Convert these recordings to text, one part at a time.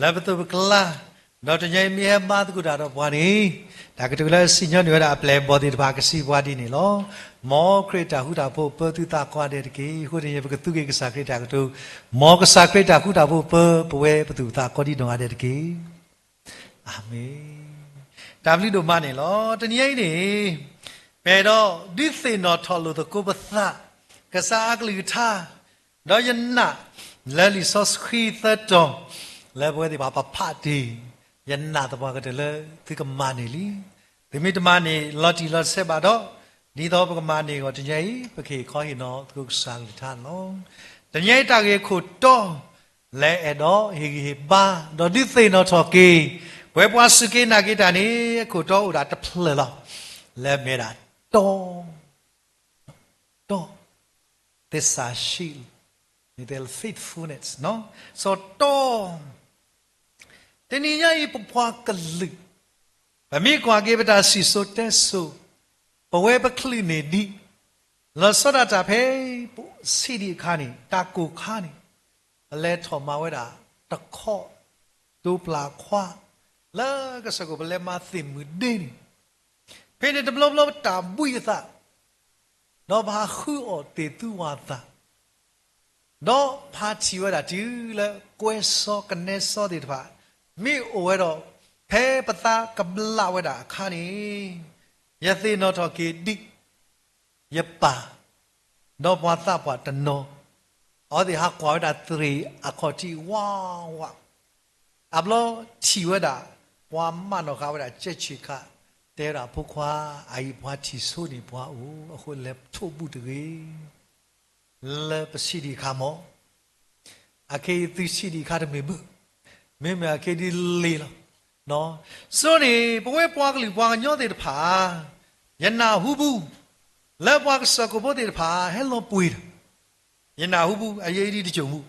လၢပသိးပကျါ, ဒီးတနံၤအံၤမ့ၢ်ဟဲဘါသကိးတၢ်ဒီးပှၤန့ၣ်, တၢ်ကတိၤလၢစံၣ်ညီၣ်န့ၢ်ဝဲဒၣ်အပျဲၢ်အဘီၣ်သ့ၣ်တဖၣ်ကစံးပှၤဒ်န့ၣ်လီၤ. မ်ခရံာ်တၢ်ဃူတၢ်ဖိးပၢသုသးကိးဂၤဒဲးတက့ၢ်. အဃိတနံၤအံၤ ပကသူက့ၤကစၢ်ခရံာ်တၢ်ကတိၤ, မ်ကစၢ်ခရံာ်တၢ်ဃူတၢ်ဖိးပၢပဝဲပသူၣ်ပသးကိးဒံးနီၢ်ဂၤဒဲးတက့ၢ်. အၤမ့ၣ်. တၢ်ဘျုးဒိၣ်မးန့ၣ်လီၤ. တနံၤအံၤန့ၣ်, ပအဲၣ်ဒိးဒုးသ့ၣ်နီၣ်ထီၣ်လိာ်သကိးပသး, ကစၢ်အကလုၢ်ကထါ, ဒီးယနာ်လၢလံာ်စီဆှံသၢတီၤ, လၢပဝဲသ့ၣ်တဖၣ်ပဖးတ့ၢ်, ယနာ်သပှၢ်ကတၢၢ်လၢသုကမၤန့ၢ်လံ. သုမ့ၢ်တမၤန့ၢ်လီၤတံၢ်လီၤဆဲးဘၣ်ဒီး, ဒ်သိးပကမၤန့ၢ်အဂီၢ်တနံၤအံၤ ပကဟ့ၣ်ခီဟ့ၣ်နီၤသကိးကစၢ်အကလုၢ်ကထါန့ၣ်လီၤ. တနံၤအံၤတၢ်ဂ့ၢ်အခိၣ်တီ လၢအဲၣ်ဒိးဟ့ၣ်ဂံၢ်ဟ့ၣ်ဘါ, ဒီးဒုးသ့ၣ်နီၣ်ထီၣ်က့ၤ, ပဝဲပှၤစူၢ်က့ၤနာ်က့ၤတၢ်န့ၣ် အခိၣ်တီအိၣ်ဒၣ်တဖျၢၣ်လီၤ. လၢမ့ၢ်ဒၣ်တီ, တီ, သစ္စာရှိ, faithfulness, စီၤတီ, တနံၤညါအံၤပပှၤကလုာ်, ပမ့ၢ်ကွၢ်က့ၤပတၢ်စံၣ်စိၤတဲစိၤ, ပဝဲပချုးန့ၢ်ဒံး, လီၤဆီဒၣ်တၢ်ဖဲ ပဆံးဒံးအခါန့ၣ် တၢ်ကိၢ်ခါန့ၣ်, ပလဲၤထီၣ်မၤဝဲဒၣ်တခီ, တိပျၢ်ခွါ, လၢကစၢၢ်ခိၣ်ပလဲၤမၤသ့ၣ်မုၢ်ဒ့န့ၣ်, ဖဲန့ၣ်တဘျီဘျီပတၢ်ဘှံးအသး, ဒီးပဟးဃုအီၣ်သ့ၣ်သူဝၣ်သၣ်, ဒီးပဟးထံၣ်ဝဲဒၣ်တုၤလၢကွဲစီကနဲစီသ့ၣ်တဖၣ်, မ့ၢ်အိၣ်ဝဲဒီး, ဖဲပသးကဘျးဝဲဒၣ်အခါန့ၣ်, ယသ့ၣ်နီၣ်ထီၣ်က့ၤဒံး, ယပၢ်, ဒီးပှၤသးပှၢ်တနီၤ, အဝဲသ့ၣ်ဟးကွၢ်ဝဲဒၣ်သရ့ၣ်အခီၣ်ထံးဝးဝး, အဘျီထံၣ်ဝဲဒၣ်, ပှၤမၢနီၣ်ဃာ်ဝဲဒၣ်ကဲးဆံးခး, တဲဝဲဒၣ်ဖိခွါ, အအံၤပှၤထံၣ်ဆိန့ၢ်ပှၤအိၣ်အဃိလဲၤထိးဘူးတဂ့ၤ လၢပဆံးဒံးအခါမး, အခဲအံၤသုဆံးဒံးအခါတမ့ၢ်ဘၣ်, မ့မ့ၢ်အခဲဒ်လဲၣ်လီၤ. ဆိန့ၣ် ပဝဲပှၤကလုာ်ပှၤကညီသ့ၣ်တဖၣ်, ယနၢ်ဟူဘူး, လၢပှၤကစၢၢ်ခိၣ်ဖိသ့ၣ်တဖၣ် ဟဲလီၤပှ့ၤတၢ်, ယနၢ်ဟူဘူး အယဲအံၤဒ်တစိၢ်မူ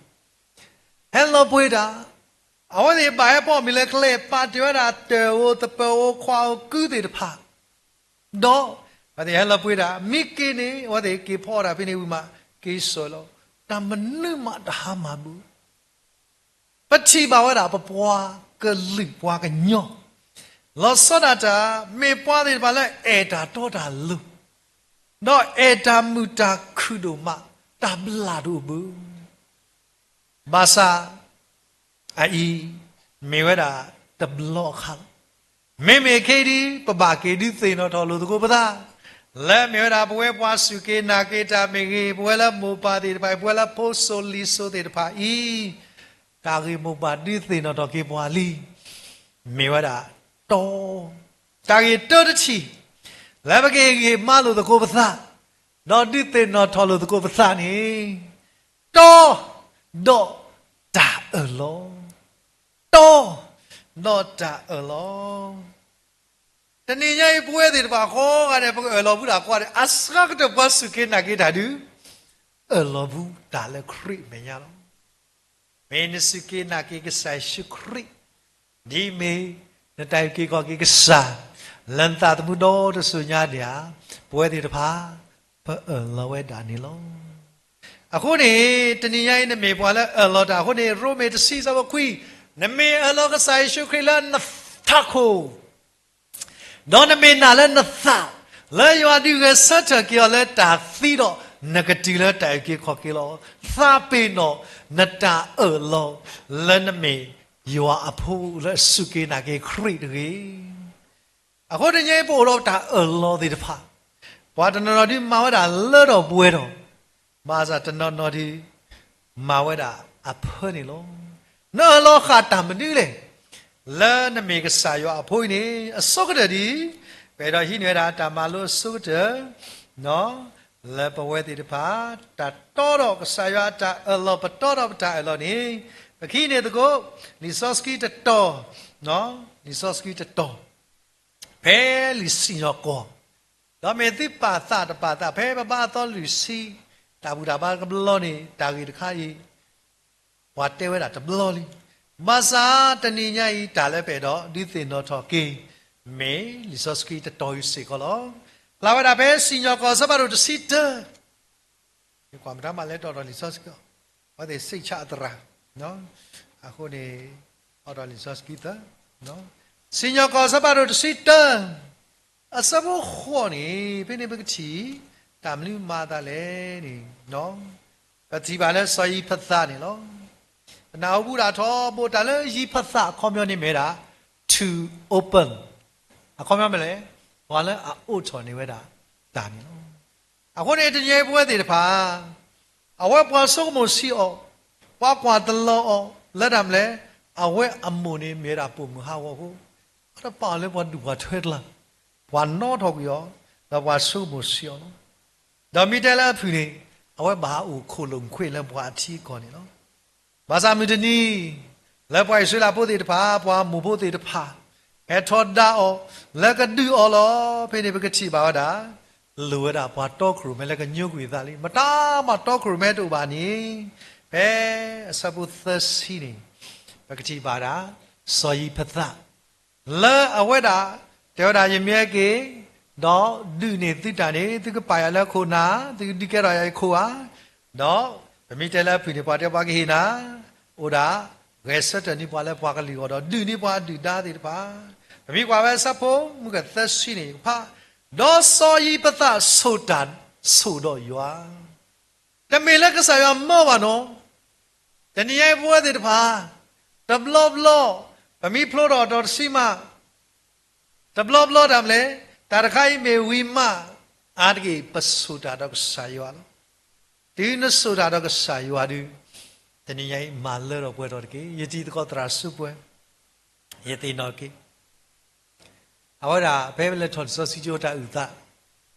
ဟဲလီၤပှ့ၤတၢ်, အဝဲသ့ၣ်ဘၣ်ဟဲပိာ်မုၣ်လၢကျဲ ပာ်တ့ၢ်ဝဲဒၣ်တၢ်အိၣ်သပၢၤအိၣ်ခွါအိၣ်ကုသ့ၣ်တဖၣ်, ဒီးအဝဲသ့ၣ်ဟဲလီၤပှ့ၤတၢ် မ့ၢ်က့ၤန့ၣ် အဝဲသ့ၣ်က့ၤဖီအီၣ်တၢ်ဖဲန့ၣ်ဝံၤမး က့ၤစိာ်လီၤ, တၢ်မနုၤမးတဟါမၢ်ဘၣ်. ပထံၣ်ဘၣ်ဝဲဒၣ်ပပှၤကလုာ်ပှၤကညီ, လီၤဆီဒၣ်တၢ် မ့ၢ်ပှၤသ့ၣ်တဖၣ်လၢအဲၣ်တၢ်တီတၢ်လိၤ, ဒီးအဲၣ်တၢ်မုာ်တၢ်ခုၣ်ဒိၣ်မး တၢ်ဘျၣ်တအိၣ်ဘၣ်. ဘၣ်ဆၣ် အအံၤ မ့ၢ်ဝဲဒၣ်တဘျီအခါလီၤ. မ့မ့ၢ်ခဲအံၤဒ် ပဘၣ်က့ၤဒုးသ့ၣ်နီၣ်ထီၣ်လိာ်သကိးပသး, လၢမ့ၢ်ဝဲဒၣ်ပဝဲပှၤစူၢ်က့ၤနာ်က့ၤတၢ်မ့ၢ်ဂ့ၤ, ပဝဲလၢမိၢ်ပၢ်သ့ၣ်တဖၣ်အံၤ, ပဝဲလၢဖိစိၤလံၤစိၤသ့ၣ်တဖၣ်အံၤ, တၢ်ဂ့ၢ်မိၢ်ပၢ်ဒုးသ့ၣ်နီၣ်ထီၣ်က့ၤပှၤလံ, မ့ၢ်ဝဲဒၣ်တီ, တၢ်ဂ့ၢ်တၢတထံၣ်, လၢပကဟ့ၣ်ဂံၢ်ဟ့ၣ်ဘါလိာ်သကိးပသး, ဒီးဒုးသ့ၣ်နီၣ်ထီၣ်လိာ်သကိးပသးန့ၣ်, တီ, ဒီးတၢ်အၢၣ်လီၤ, တီ, ဒီးတၢ်အၢၣ်လီၤ. တနံၤညါအံၤ ပဝဲသ့ၣ်တဖၣ်ကိးဂၤဒဲး ပကအၢၣ်လီၤဘူးတၢ်ကိးဂၤဒဲး, အစှၤကတၢၢ်ပှၤစူၢ်က့ၤနာ်က့ၤတၢ်ဒုး အၢၣ်လီၤဘူးတၢ်လၢခရံာ်အမဲာ်ညါလီၤ. မ့ၢ်နစူၢ်က့ၤနာ်က့ၤကစၢ်ယ့ၣ်ၡူးခရံာ်, ဒ်မ့ၢ်နတၢ်အုၣ်က့ၤခီၣ်က့ၤကစၢ်, လၢနသးသမူဒီတစိၤညါဒံးဧါ, ပဝဲသ့ၣ်တဖၣ် ပအၢၣ်လီၤဝဲဒၣ်န့ၣ်လီၤ. အဃိန့ၣ် တနံၤညါအံၤ နမ့ၢ်ပှၤလၢအၢၣ်လီၤတၢ်အဃိန့ၣ် ရိမ့ၤတဆံ ဆၢဖိခွံ, နမ့ၢ်အၢၣ်လီၤကစၢ်ယ့ၣ်ၡူးခရံာ်လၢနထးခိၣ် ဒီးနမ့ၢ်နာ်လၢနသး, လၢယွၤဒုးဂဲၤဆၢထၢၣ်က့ၤအီၤလၢတၢ်သံဒီး, နကတုၤလၢတၢ်အုၣ်က့ၤခီၣ်က့ၤလီၤ. သးပ့ၤနီၣ်နတၢ်အၢၣ်လီၤ, လၢနမ့ၢ်ယွၤအဖိလၢအစူၢ်က့ၤနာ်က့ၤခရံာ်တဂ့ၤ. အဃိတနံၤညါအံၤ ပအိၣ်ဒီးတၢ်အၢၣ်လီၤသ့ၣ်တဖၣ်, ပှၤတနီၤနီၤဒုးမၤဝဲဒၣ်လၢထီၣ်ပှဲၤထီၣ်, ဘၣ်ဆၣ်တနီၤနီၤဒုး မၤဝဲဒၣ်အဖၢန့ၣ်လီၤ. နအၢၣ်လီၤဃာ်တၢ်မနုၤလဲၣ်. လၢနမ့ၢ်ကစၢ်ယွၤအဖိအံၤန့ၣ် အဆိကတၢၢ်ဒ်အံၤ, ပအဲၣ်ဒိးဟံးန့ၢ်ဝဲဒၣ်တၢ်မၤလိအဆိကတၢၢ် လၢပဝဲသ့ၣ်တဖၣ် တၢ်တီဒီးကစၢ်ယွၤအတၢ်အၢၣ်လီၤ ပတီဒီးပတၢ်အၢၣ်လီၤန့ၣ်, ပကဟံးန့ၢ်သကိး လံာ်စီဆှံတတီၤ, လံာ်စီဆှံတတီၤ ဖဲလံာ်စံၣ်ညီၣ်ကွီၢ်, ဒီးမ့ၢ်သုပာ်သးတပာ်သး ဖဲပဘါအသီလွံၢ်ဆံ တၢ်ဘူၣ်တၢ်ဘါတဘျီန့ၣ် တၢ်ဂ့ၢ်တခါအံၤ ပှၤတဲဝဲဒၣ်တဘျီလံ. ဘၣ်ဆၣ်တနံၤညါအံၤ တၢ်လၢပအဲၣ်ဒိးဒုးသ့ၣ်နီၣ်ထီၣ်က့ၤ မ့ၢ်လံာ်စီဆှံတတီၤအံၤစ့ၢ်ကီးလီၤ. ဖျါဝဲဒၣ်ဖဲစံၣ်ညီၣ်ကွီၢ်အဆၢဖးဒိၣ်တဆံတၢ မ့ၢ်ကွၢ်မတၤမးလဲၤတီၣ်ထီၣ်လံာ်စီဆှံ, အဝဲသ့ၣ်စိတ်ချအသရၣ်, အဃိန့ၣ်, လံာ်စီဆှံသၢ, စံၣ်ညီၣ်ကွီၢ် အဆၢဖးဒိၣ်တဆံတၢ, အဆၢဖိဃိးန့ၣ် ဖဲန့ၣ်ပကထံၣ် တၢ်မနုၤမၤအသးလဲၣ်န့ၣ်, ပထံၣ်ဘၣ်လၢစီၤယံးဖသးန့ၣ်လီၤ. ပနၢ်ဟူဘူးဒၣ်ထီဘိ တၢ်လၢယံးဖသးအခီပညီန့ၣ်မ့ၢ်ဝဲဒၣ် to open, အခီပညီမ့ၢ်လဲၣ်, ပှၤလၢအအိးထီၣ်န့ၢ်ဝဲဒၣ်တၢ်န့ၣ်လီၤ. အဃိန့ၣ် တနံၤအံၤပဝဲသ့ၣ်တဖၣ် အဝဲပှၤဆိကမိၣ်ဆံးအီၤ, ပှၤကွၢ်တလီၤအီၤ လၢတၢ်မနုၤလဲၣ်, အဝဲအမိၢ်န့ၣ်မ့ၢ်ဝဲဒၣ်ပိာ်မုၣ်ဟးဂီၤအဃိ, အတပာ်အီၤလၢပှၤဒူၣ်ပှၤထွဲတလၢ်, ပှၤနီထီၣ်ကွံာ်အီၤ, ဒီးပှၤဆိကမိၣ်ဆံးအီၤလီၤ. ဒီးမ့ၢ်တဲလၢအဖုၣ်န့ၣ် အဝဲဘၣ်ဟးအိၣ်ခိၣ်လိာ်ခွဲးလၢပှၤအထံအကီၢ်န့ၣ်လီၤ. ဘၣ်ဆၣ်မုၢ်တနံၤ လၢပှၤအံၣ်စရ့လးဖိသ့ၣ်တဖၣ် ပှၤမိၢ်ဖိသ့ၣ်တဖၣ် ဟဲထီဒါအီၤ လၢကဒုးအီၤလီၤ. ဖဲန့ၣ်ပကထံၣ်ဘၣ်ဝဲဒၣ် လိၣ်ဝဲဒၣ်ပှၤတီခိၣ်ရိၣ်မဲလၢကညိကွံာ်အသးလံ. မတၤမၤတီခိၣ်ရိၣ်မဲတအိၣ်ဘၣ်န့ၣ် ဖဲအဆၢဖိသၢဆံန့ၣ် ပကထံၣ်ဘၣ်ဒၣ် စီၤယံးဖသး လၢအဝဲဒၣ် တဲဝဲဒၣ် ယမ့ၢ်ဟဲက့ၤ ဒီးဒုးန့ၢ်သုတၢ်န့ၣ် သုကပာ်ယၤလၢခိၣ်နၢ်, သုကဒုးကဲထီၣ်ယၤယခိၣ်ဧါ, ဒီးပမ့ၢ်တဲလၢအဖုၣ်န့ၣ် ပှၤတဲပှၤကဟ့ၣ်နၤ, အိၣ်ဒၣ် ဂဲၤဆၢထၢၣ်န့ၢ်ပှၤလၢပှၤကလုာ်အဂီၢ် ဒီးဒုးန့ၢ်ပှၤအဒုၣ်ဒါသ့ၣ်တဖၣ်. ပမ့ၢ်ကွၢ်ဝဲအဆၢဖိ မုၢ်ကသၢဆံန့ၣ် ဖး, ဒီးစီၤယံးဖသးဆိၣ်တၢ်ဆိၣ်ဒီးယွၤ တမ့ၢ်လၢကစၢ်ယွၤမၢဘၣ်နီၤ. တနံၤညါအံၤပဝဲသ့ၣ်တဖၣ် တဘျီဘျီ ပမ့ၢ်ဖျိထီၣ်ဒီးတဆံမး, တဘျီဘျီတၢ်မနုၤလဲၣ်, တၢ်တခါအံၤမ့ၢ်ဝံၤမး, အါတက့ၢ်ပဆိၣ်တၢ်ဒီးကစၢ်ယွၤလီၤ. တုၤနဆိၣ်တၢ်ဒီးကစၢ်ယွၤဒုး, တနံၤညါအံၤမၤလၢထီၣ်ပှဲၤထီၣ်တက့ၢ်. ယတံၤသကိးသရၣ်စူးပှဲၤ, ယသ့ၣ်နီၣ်က့ၤ အဝဲဒၣ်ဖဲလၢထီၣ်လံာ်စီဆှံကၠိတၢ်အုၣ်သး,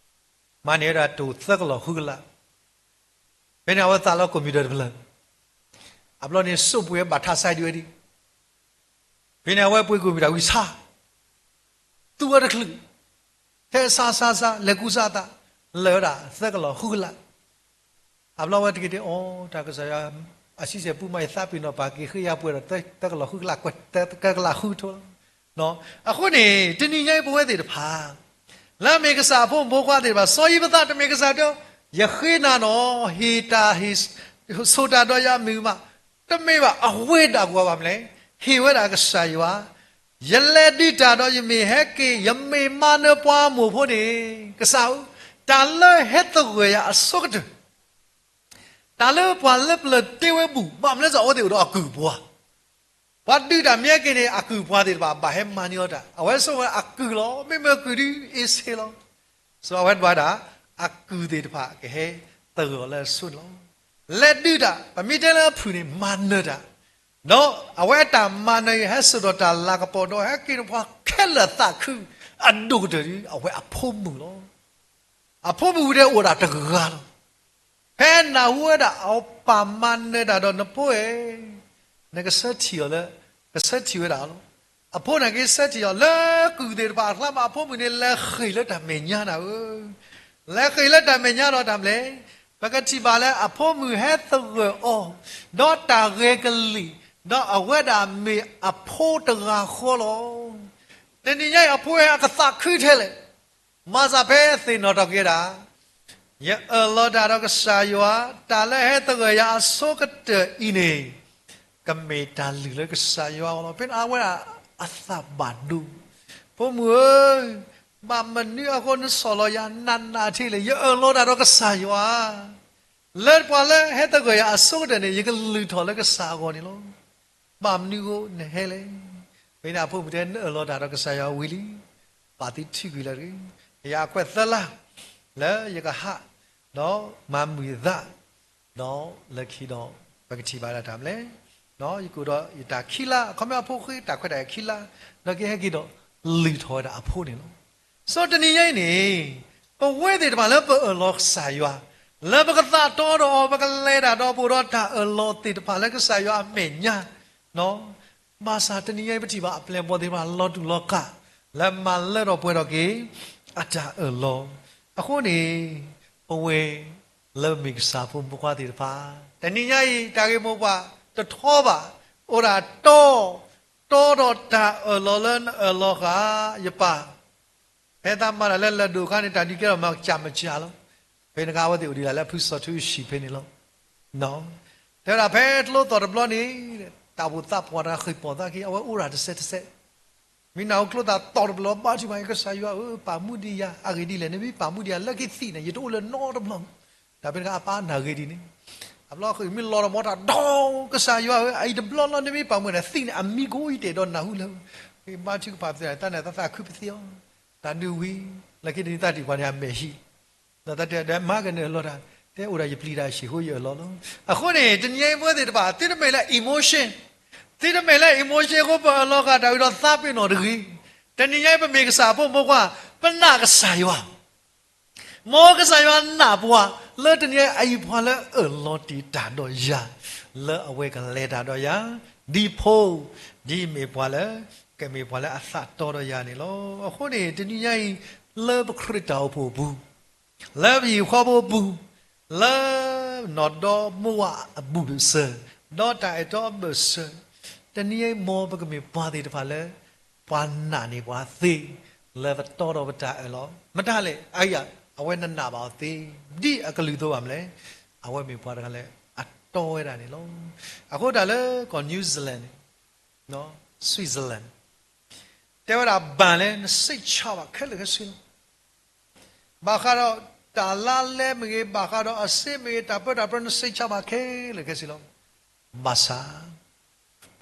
မၤန့ၢ်ဝဲဒၣ်တိၢ်သၢကလီၢ်ဃုကလး, ဖဲန့ၣ်အဝဲသးလီ computer တဖျၢၣ်, အဘျီန့ၣ် စိးပှဲၤဘၣ်ထးဆဲးဒံးဝဲဒၣ်, ဖဲန့ၣ်အဝဲပှ့ၤ computer ဝံၤဆါ, သူဝဲတချုး, ထဲဆါဆါဆါ လဲၤကူစါအသး, လၢာ်ဝဲဒၣ်သၢကလီၢ်ဃုကလး အဘျီဝဲတက့ၢ်တဲအီၤ တၢ်ကစၢ်ယွၤ အဆံဆဲၣ်ပူမး ယသးပ့ၤနီၣ်ပာ်က့ၤဃ့ယၤပှဲၤဒီး သၢကလီၢ်ဃုကလး ကွဲးသၢကလးဃုကထိလီၤ. အဃိန့ၣ် တနံၤညါအံၤပဝဲသ့ၣ်တဖၣ် လၢအမ့ၢ်ကစၢ်အဖိမုၣ်ဖိခွါသ့ၣ်တဖၣ် စီၤယံးဖသးတမ့ၢ်ကစၢ်တဲ ယဃ့နၤနီၤ ဟ့ၣ်တၢ်ဟ့ၣ် ဆိၣ်တၢ်ဒီးယၤမုာ်မး, တမ့ၢ်ဘၣ် အဝဲဒၣ်ကွၢ်ဘၣ်မနုၤလဲၣ်, ဟ့ၣ်ဝဲဒၣ်ကစၢ်ယွၤ ယလဲၤဒုးတၢ်ဒီးယမ့ၢ်ဟဲက့ၤ ယမ့ၢ်မၤနၢၤပှၤအမိၢ်ဖိန့ၣ် ကစၢ်ဧၢ, တၢ်လၢဟဲသဂၢၢ်ယၤအဆိကတၢၢ်, တၢ်လၢပှၤလၢပျၢၤတ့ဝဲဘူၣ် ဘၣ်မနုၤလဲၣ် အဝဲသ့ၣ်အိၣ်ဒီးအကုၢ်ပှၤ, ပှၤဒုးတၢ်မ့ၢ်ဟဲက့ၤန့ၣ် အကုၢ်ပှၤသ့ၣ်တဖၣ် ဘၣ်ဟဲမၤန့ၢ်အီၤတၢ်, အဝဲဆိကမိၣ်အကုၢ်လီၤ, မ့မ့ၢ်ကုၢ်ဒုး အ့စ့လီၤ. ဆိအဝဲဒၣ် အကုၢ်သ့ၣ်တဖၣ်ကဟဲသဂၢၢ်အီၤလၢအဆိန့ၣ်လီၤ. လဲၤဒုးတၢ် ပမ့ၢ်တဲလၢအဖုၣ်န့ၣ် မၤနၢၤတၢ်, ဒီးအဝဲအတၢ်မၤနၢၤအံၤ ဟဲစိာ်ဒီးတၢ်လၤကပီၤဒီး ဟဲက့ၤန့ၢ်ပှၤခဲလၢာ်သးခု အဒိၣ်ကတၢၢ်ဒုး အဝဲအဖိမုၣ်လီၤ. အဖိမုၣ်ဝဲဒၣ်အိၣ်ဒၣ်တဂၤလီၤ. ဖဲနၢ်ဟူဝဲဒၣ်အပၢ်မၤနၢၤတၢ်ဒီး နဖိဧၢ, နကဆၢထံၣ်အီၤလၢ ကဆၢထံၣ်ဝဲဒၣ်လီၤ. အဖိန့ၣ်က့ၤဆၢထံၣ်အီၤလၢကုၢ်သ့ၣ်တဖၣ်အကျါမး အဖိမုၣ်န့ၣ် လဲၤဃ့ၢ်လၢတၢ်မဲာ်ညါနၤဧၢ, လဲၤဃ့ၢ်လၢတၢ်မဲာ်ညါဒီးတၢ်မနုၤလဲၣ်, ပကထံၣ်ဘၣ်လၢအဖိမုၣ်ဟဲသဂၢၢ်အီၤ ဒီးတၢ်ဂဲၤကလံၣ်, ဒီးအဝဲဒၣ်မ့ၢ်အဖိတဂၤဃီလီၤ. တနံၤညါအံၤအဖိဟဲအကသးခုထဲလဲၣ် မၤစၢ်ဖဲသ့ၣ်နီၣ်ထီၣ်က့ၤဒၣ်, ယအၢၣ်လီၤတၢ်ဒီးကစၢ်ယွၤ, တၢ်လၢဟဲသဂၢၢ်ယၤအဆိကတၢၢ်အံၤန့ၣ်, ကမ့ၢ်တၢ်လုၢ်လၢကစၢ်ယွၤအဂီၢ်လီၤ. ဖဲန့ၣ်အဝဲဒၣ်အသးဘၣ်ဒိ, ဖိမုၣ်ဧၢ, ဘၣ်မနုၤအဃိနဆီၣ်လီၤယၤနးနးထဲလဲၣ်, ယအၢၣ်လီၤတၢ်ဒီးကစၢ်ယွၤ, လၢပှၤလၢဟဲသဂၢၢ်ယၤအဆိကတၢၢ်န့ၣ် ယကလုၢ်ထီၣ်လၢကစၢ်အဂီၢ်န့ၣ်လီၤ. ဘၣ်မနုၤအဃိနဟဲလဲၣ်. ဖဲန့ၣ်အဖိမုၣ်တဲ နအၢၣ်လီၤတၢ်ဒီးကစၢ်ယွၤဝံၤလံ, ပာ်သုထံကွံာ်လၢတဂ့ၤ, ယၤအခွဲးသၢလါ, လၢယကဟး, ဒီးမၤမုာ်ယသး, ဒီးလၢခံဒီး ပကထံၣ်ဘၣ်ဒၣ်တၢ်မနုၤလဲၣ်, ယကအိၣ်ဒီးယတၢ်ခံလါ, အခီပညီအဖိဃ့တၢ်ခွဲးတၢ်ယာ်ခံလါ, ဒီးကဟဲက့ၤဒီးလုၢ်ထီၣ်ဝဲဒၣ်အဖိန့ၣ်လီၤ. ဆိတနံၤညါအံၤန့ၣ်, ပဝဲသ့ၣ်တဖၣ်လၢပအၢၣ်လီၤကစၢ်ယွၤ, လၢပကသးတီဒီးအီၤ, ပကလဲၤတၢ်ဒီးပအိၣ်ဒီးတၢ်အၢၣ်လီၤသ့ၣ်တဖၣ်လၢကစၢ်ယွၤအမဲာ်ညါ, ဘၣ်ဆၣ်တနံၤညါအံၤပထံၣ်ဘၣ်အပျဲၢ်အဘီၣ်သ့ၣ်တဖၣ်လီၤတူာ်လီၤကာ်, လၢမၤလၢထီၣ်ပှဲၤထီၣ်က့ၤ အတၢ်အၢၣ်လီၤ, အဃိန့ၣ်, ပဝဲ လၢပမ့ၢ်ကစၢ်ဖိမုၣ်ဖိခွါသ့ၣ်တဖၣ်, တနံၤညါအံၤ တၢ်ဂ့ၢ်မိၢ်ပှၢ်တထီဘၣ်, အိၣ်ဒၣ်တီ, တီဒီးတၢ်အၢၣ်လီၤလၢနအၢၣ်လီၤဃာ်ယပၢ်, ဖဲသးမၤတၢ်လၢလၢၢ်ဒိၣ်အခါန့ၣ် တၢ်ဒုးကဲထီၣ်မၤကစၢ်မကၢ်လီၤ, ဖဲန့ၣ်အခါအဝဲသ့ၣ်အိၣ်ဒံးဒၣ်လၢဖုစီၤထူအဟံၣ်ဖဲန့ၣ်လီၤ. တဲဝဲဒၣ်ဖဲတလိသီၣ်တဘျီန့ၣ် တၢ်အိၣ်ဖှိၣ်သးပှၢ်တဂၤဃ့ၢ်ပီၣ်သးက့ အဝဲအိၣ်ဒၣ်တစဲးတစဲး, မ့ၢ်နၢ်ဟူကျိသးသီၣ်တဘျီ ဘါထုကဖၣ် ကစၢ်ယွၤဧၢ, ပာ်မူဒံးယၤ, အဂ့ၢ်ဒ်လဲၣ် နမ့ၢ်ပာ်မူဒံးယၤ လၢခံသံၣ်န့ၣ် ယတအိၣ်လၢနီတဘျီ, တၢ်ဖဲတခါအပၢ်နၢ်ဂ့ၤဒ်န့ၣ်, အဘျီဃ့ၢ်မ့ၢ်လီၤဒီးမၤတၢ်ဒီး ကစၢ်ယွၤဧၢ, အအံၤတဘျီလီၤ နမ့ၢ်ပာ်မူဒံး သံၣ်န့ၣ် အမံကအိၣ်အံၤတဲာ်ဒီးနၢ်ဟူလၢ ဘါထုကဖၣ်ပသးန့ၣ် တၢ်သးခုပသ့အီၤ, တၢ်ဒုးဝံၤ လၢခံတနံၤသးတံၢ်ပှၤန့ၣ် အမဲာ်ဟံၣ် ဒီးတၢ်တဲဒၣ်မၤကနၢၤလီၤတၢ်, တဲအိၣ်ဒၣ်ယပျံၤတၢ်ဆံးဃိယအၢၣ်လီၤလီၤ. အဃိန့ၣ် တနံၤညါအံၤပဝဲသ့ၣ်တဖၣ် သုတမ့ၢ်လၢ emotion, သုတမ့ၢ်လၢ emotion အဃိ ပအၢၣ်လီၤဃာ်တၢ်ဝံၤဒီးသးပ့ၤနီၣ်တဂ့ၤ. တနံၤညါအံၤပမ့ၢ်ကစၢ်ဖိမိၢ်ပှၢ်, ပနာ်ကစၢ်ယွၤ မ်ကစၢ်ယွၤနာ်ပှၤ လၢတနံၤညါအံၤ ပှၤလၢအၢၣ်လီၤတ့ၢ်တၢ်ဒီးယၤ, လၢအဝဲကလဲၤတၢ်ဒီးယၤ, ဒ်ဖိ, ဒ်မ့ၢ်ပှၤလၢ ကမ့ၢ်ပှၤလၢအသးတီဒီးယၤန့ၣ်လီၤ. အဃိန့ၣ် တနံၤညါအံၤ လၢပခရံာ်တၢ်အိၣ်ဖှိၣ်အပူၤ, လၢပဟံၣ်ဖိဃီဖိအပူၤ, လၢနီၢ်ဒီမိၢ်ဝၤအဘူၣ်ဘၢၣ်စၢၤ, ဒီးတၢ်အဲၣ်တီအဘၢၣ်စၢၤ, တနံၤညါအံၤ မ်ပကမ့ၢ်ပှၤသ့ၣ်တဖၣ်လၢ ပှၤနာ်န့ၢ်ပှၤသ့, လၢပတီဒီးပတၢ်အၢၣ်လီၤ. မတၤလဲၣ်, အအံၤ အဝဲနနာ်ဘၣ်အီၤသ့, ဒ်အကလုၢ်အသိးဘၣ်မနုၤလဲၣ်, အဝဲမ့ၢ်ပှၤတဂၤလၢအတီဝဲဒၣ်န့ၣ်လီၤ. အဃိတၢ်လၢကီၢ် New Zealand န့ၣ်, Switzerland တဲဝဲဒၣ် ဘၣ်လဲၣ် နစိတ်ချဘၣ်ခဲလၢာ်ခဲဆ့လီၤ. ဘၣ်ဃးဒီးတၢ်လါလဲမ့ၢ်ဂ့ၤ, ဘၣ်ဃးဒီးအစ့မ့ၢ်ဂ့ၤ, တၢ်ပၢတၢ်ပြး နစိတ်ချဘၣ်ခဲလၢာ်ခဲဆ့လီၤ. ဘၣ်ဆၣ်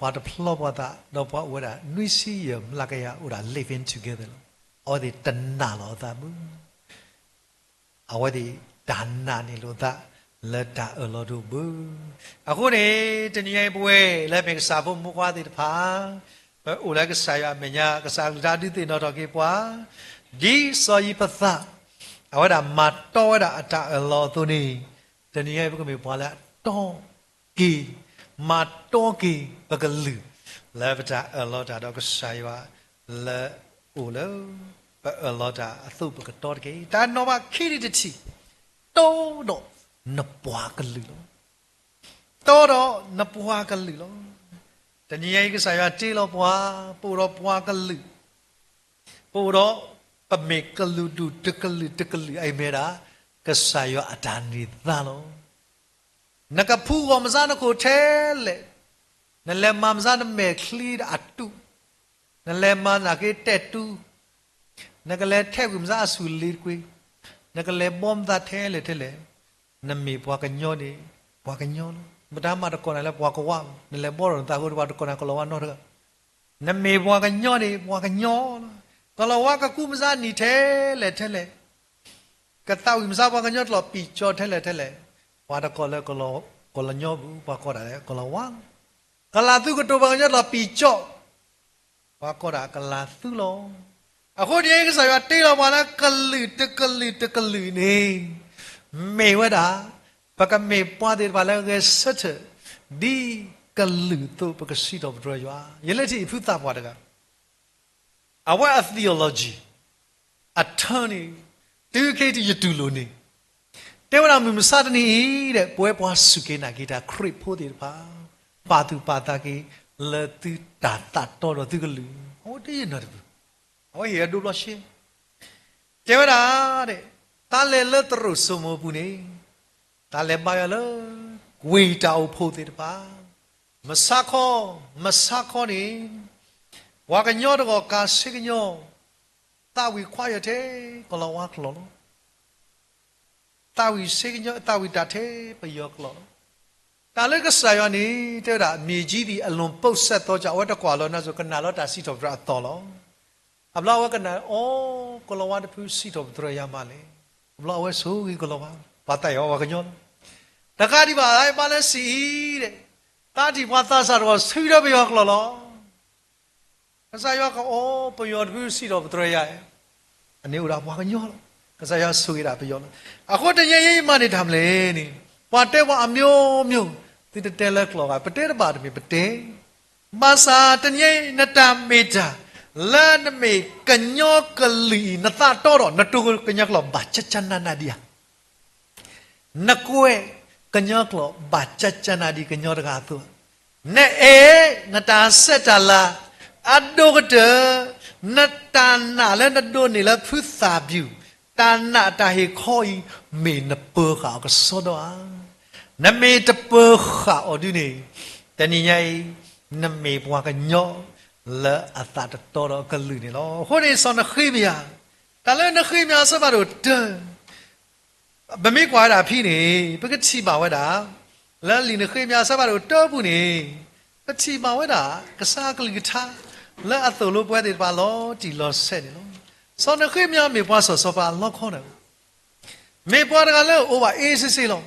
ပှၤတဖျီပှၤသး ဒီးပှၤအိၣ်ဝဲဒၣ် နွံဆံယဲၢ်မျးကယၤ အိၣ်ဒၣ် living together လီၤ. အဝဲသ့ၣ်တနာ်လီၤအသးဘၣ်. အဝဲသ့ၣ်တၢ်နာ်န့ၢ်လိာ်သး လၢတၢ်အၢၣ်လီၤဒိၣ်ဘၣ်. အဃိန့ၣ် တနံၤညါအံၤပဝဲ လၢပမ့ၢ်ကစၢ်ဖိမုၣ်ဖိခွါသ့ၣ်တဖၣ်, ပအိၣ်လၢကစၢ်ယွၤအမဲာ်ညါ, ကစၢ်အကလုၢ်ကထါဒုးသ့ၣ်နီၣ်ထီၣ်က့ၤပှၤ, ဒ်စီၤယံးဖသး အဝဲဒၣ်မၤတီဝဲဒၣ်အတၢ်အၢၣ်လီၤအသိးန့ၣ်, တနံၤညါအံၤပကမ့ၢ်ပှၤလၢအတီက့ၤ, မၤတီက့ၤပကလုၢ် လၢပတၢ်အၢၣ်လီၤတၢ်ဒီးကစၢ်ယွၤ လၢအိၣ်လၢ ပအၢၣ်လီၤတၢ်အသိးပကတီတက့ၢ်. တၢ်နီၤဖးခံထံၣ်တထံၣ်, တီဒီးနပှၤကလုာ်လီၤ. တီဒီးနပှၤကလုာ်လီၤ. တနံၤညါအံၤကစၢ်ယွၤတ့လီၤပှၤ, ပအိၣ်ဒီးပှၤကလုာ်, ပအိၣ်ဒီး ပမ့ၢ်ကလုာ်ဒူၣ်တကလုာ်တကလုာ် အအံၤမ့ၢ်ဒၣ် ကစၢ်ယွၤအတၢ်န့ၢ်သါလီၤ. နကဖူဂီၢ်မစါနခိၣ်ထဲလဲၣ်, နလဲၤမၤမစါနမဲာ်ချံအတူး, နလဲၤမၤနာ်က့တဲာ်တူး, နကလဲၤထဲးကွံာ်မစါအဆူၣ်လ့ၤတကွ့ၢ်, နကလဲၤဘီမသးထဲလဲၣ်ထဲလဲၣ်, နမ့ၢ်ပှၤကညီန့ၣ် ပှၤကညီလီၤ. မတၤမၤတကိးနၤလၢပှၤကဝါ, နလဲၤဘီဒီးနသးဃိ ပှၤတကိးနၤကလီၤဝါနီတဂၤ နမ့ၢ်ပှၤကညီန့ၣ် ပှၤကညီလီၤ. ကလီၤဝါကကူးမစါနံၣ်ထဲလဲၣ်ထဲလဲၣ်, ကသးဝံၣ်မစါပှၤကညီကျိာ်ပံာ်ကၠီထဲလဲၣ်ထဲလဲၣ်, ပှၤတကိးလၢ ကလီၤညီပူၤ ပှၤကိးဒၣ်လၢကလီၤဝါလီၤ. ကလၤသူကတိၤပှၤကညီကျိာ်ပံာ်ကၠီ, ပှၤကိးဒၣ်ကလၤသူလီၤ. အဃိန့ၣ် ကစၢ်ယွၤတ့လီၤပှၤလၢကလုာ်တကလုာ်တကလုာ်န့ၣ် မ့ၢ်ဝဲဒၣ် ပကမ့ၢ်ပှၤသ့ၣ်တဖၣ်လၢဂဲၤဆၢထၢၣ် ဒ်ကလုာ်အသိးပကစံးထီၣ်ပတြၢၤယွၤ. ယလၢထံၣ်ဖုသးပှၢ်တဂၤ အဝဲအ theology အထၢန့ၣ် တုၤခဲအံၤယတူၢ်လိာ်န့ၣ် တဲဝဲဒၣ်မုၢ်မဆါတနံၤအံၤဒီး ပဝဲပှၤစူၢ်က့ၤနာ်က့ၤတၢ်ခရံာ်ဖိသ့ၣ်တဖၣ် ပာ်သူၣ်ပာ်သးက့ၤ လၢသုတၢ်သးတီဒီးသုကလုာ် အဝဲတယဲၢ်နၢ်တပၢၢ် အဝဲဟ့ၣ်အဒိဘျီရှဲ တဲဝဲဒၣ် တၢ်လဲၤလၢသရိာ်စိမိၤအပူၤန့ၣ် တၢ်လဲၤဘါယွၤလၢ ဝ့ၢ်တၢ်အိၣ်ဖှိၣ်သ့ၣ်တဖၣ် မဆါခီ မဆါခီန့ၣ် ပှၤကညီတဂၤကၤစ့ကညီ သးဝံၣ်ခွါယီၤထဲ ကလီၤဝါကျိာ်လီၤ. သးဝံၣ်စ့ကညီ သးဝံၣ်တၢ်ထဲပယီၤကျိာ်လီၤ. တၢ်လၢကစၢ်ယွၤန့ၣ် တဲဝဲဒၣ် မြေကြီးသည် အလွန်ပုပ်စပ်သောကြောင့် အဝဲတကွၢ်လီၤနါစိၤ ကနၣ်လီၤတၢ်စံးထီၣ်ပတြၢၤအသီၣ်လီၤ. အဘျီအဝဲကနၣ် အိ ကလီၤဝါတဖုစံးထီၣ်ပတြၢၤယၤမးလဲၣ်. အဘျီအဝဲဆိၣ်ဂ့ၤကလီၤဝါ ပှၤသးအံၤအီၤပှၤကညီလီၤ. တကးဒံးဘၣ် ဘၣ်လၢစံးအံၤဒီး သးထံၣ်ပှၤသးစၢ်တဂၤဆၢကတီၢ်ပယီၤကျိာ်လီၤ. ကစၢ်ယွၤကအိ ပယီၤတဖုစံးထီၣ်ပတြၢၤယၤ အန့ၣ်အိၣ်ဒၣ်ပှၤကညီလီၤ. ကစၢ်ယွၤဆိၣ်ဂ့ၤဒၣ်ပယီၤလီၤ. အဃိတနံၤညါအံၤမၤန့ၢ်တၢ်မနုၤလဲၣ်န့ၣ် ပှၤတဲပှၤအမျိုးမျိုး သုတတဲလၢကျိာ်ဘၣ် ပတဲတဘၣ်တမ့ၢ်ပတဲ ဘၣ်ဆၣ်တနံၤညါအံၤ နတၢ်မ့ၢ်တၢ် လၢနမ့ၢ်ကညီကလုာ်အံၤ နသးတီဒီး နတိၤကညီကျိာ်ဘၣ်ကၠၢကၠၢနးနးဒံးဧါ နကွဲးကညီကျိာ်ဘၣ်ကၠၢကၠၢနးဒံးကညီတဂၤအသိး, နအဲၣ် နတၢ်ဆဲးတၢ်လၤ အဒိၣ်ကတၢၢ်, နတၢ်နာ်လၢနဒိးန့ၢ်လၢဖုသၣ်ပျူၢ်, တၢ်နာ်တၢ်ဟ့ၣ်ခီအံၤ မ့ၢ်နပၢၤဃာ်အီၤကစီဒီဧါ. နမ့ၢ်တပၢၤဃာ်အီၤဒုန့ၣ်, တနံၤညါအံၤ နမ့ၢ်ပှၤကညီလၢအသးတတီဒီးအကလုာ်န့ၣ်လီၤ. အဃိန့ၣ် စီၤနဃ့မယၤ, တၢ်လၢနဃ့မယၤအဆၢဖးဒိၣ်တၢ ပမ့ၢ်ကွၢ်ဝဲဒၣ်ဖဲန့ၣ် ပကထံၣ်ဘၣ်ဝဲဒၣ် လၢလံာ်နဃ့မယၤအဆၢဖးဒိၣ်တၢပူၤန့ၣ် ပထံၣ်ဘၣ်ဝဲဒၣ် ကစၢ်အကလုၢ်ကထါ လၢအသိၣ်လိပဝဲသ့ၣ်တဖၣ်လီၤတံၢ်လီၤဆဲးန့ၣ်လီၤ. စီၤနဃ့မယၤမ့ၢ်ပှၤစီၤစီၤပၤအလီခီန့ၣ် မ့ၢ်ပှၤတဂၤလၢအအိၣ်ဘၣ်အ့စ့စ့လီၤ.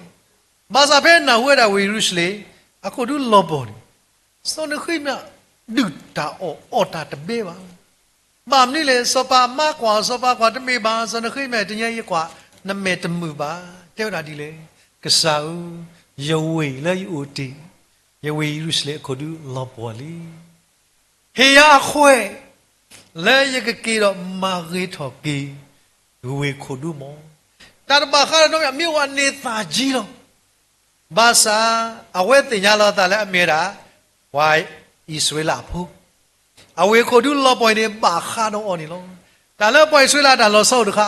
ဘၣ်ဆၣ်ဖဲနၢ်ဟူဝဲဒၣ်ဝ့ၢ်ယရူၤၡလ့ၣ် အခိၣ်ဒူလီၤပှီၢ်န့ၣ် စီၤနဃ့မယၤ ဒုၣ်တၢ်အီၣ်အီတၢ်တဘဲဘၣ်. ဘၣ်မနုၤလဲၣ် စီၤပၤမါကွၢ် စီၤပၤကွၢ်တမ့ၢ်ဘၣ် စီၤနဃ့မယၤတနံၤညါအံၤကွၢ် နမဲာ်တမုာ်ဘၣ် တဲဝဲဒၣ်ဒ်လဲၣ်, ကစၢ်ဧၢ, ယဝ့ၢ်လၢယအိၣ်တ့ၢ်, ယဝ့ၢ်ယရူၤၡလ့ၣ်အခိၣ်ဒူလီၤပှီၢ်လံ. ဟ့ၣ်ယၤအခွဲး လၢယကက့ၤဒီးမၤဂ့ၤထီၣ်က့ၤ ဝ့ၢ်ခိၣ်ဒူမး. တၢ်တဘၣ်ဃးဒီးနီတမံၤ မ့ၢ်အိၣ်အန့ၢ်သၣ်ကံလီၤ. ဘၣ်ဆၣ် အဝဲသ့ၣ်ညါလီၤအသးလၢအမ့ၢ်ဝဲဒၣ် ပှၤအံၣ်စရ့လးဖိ, အဝ့ၢ်ခိၣ်ဒူလီၤပှီၢ်အံၤန့ၣ် ဘၣ်ဃးဒီးအီၤန့ၣ်လီၤ. တၢ်လၢပှၤအံၣ်စရ့လးတၢ်လီၤဆီအိၣ်တခါ,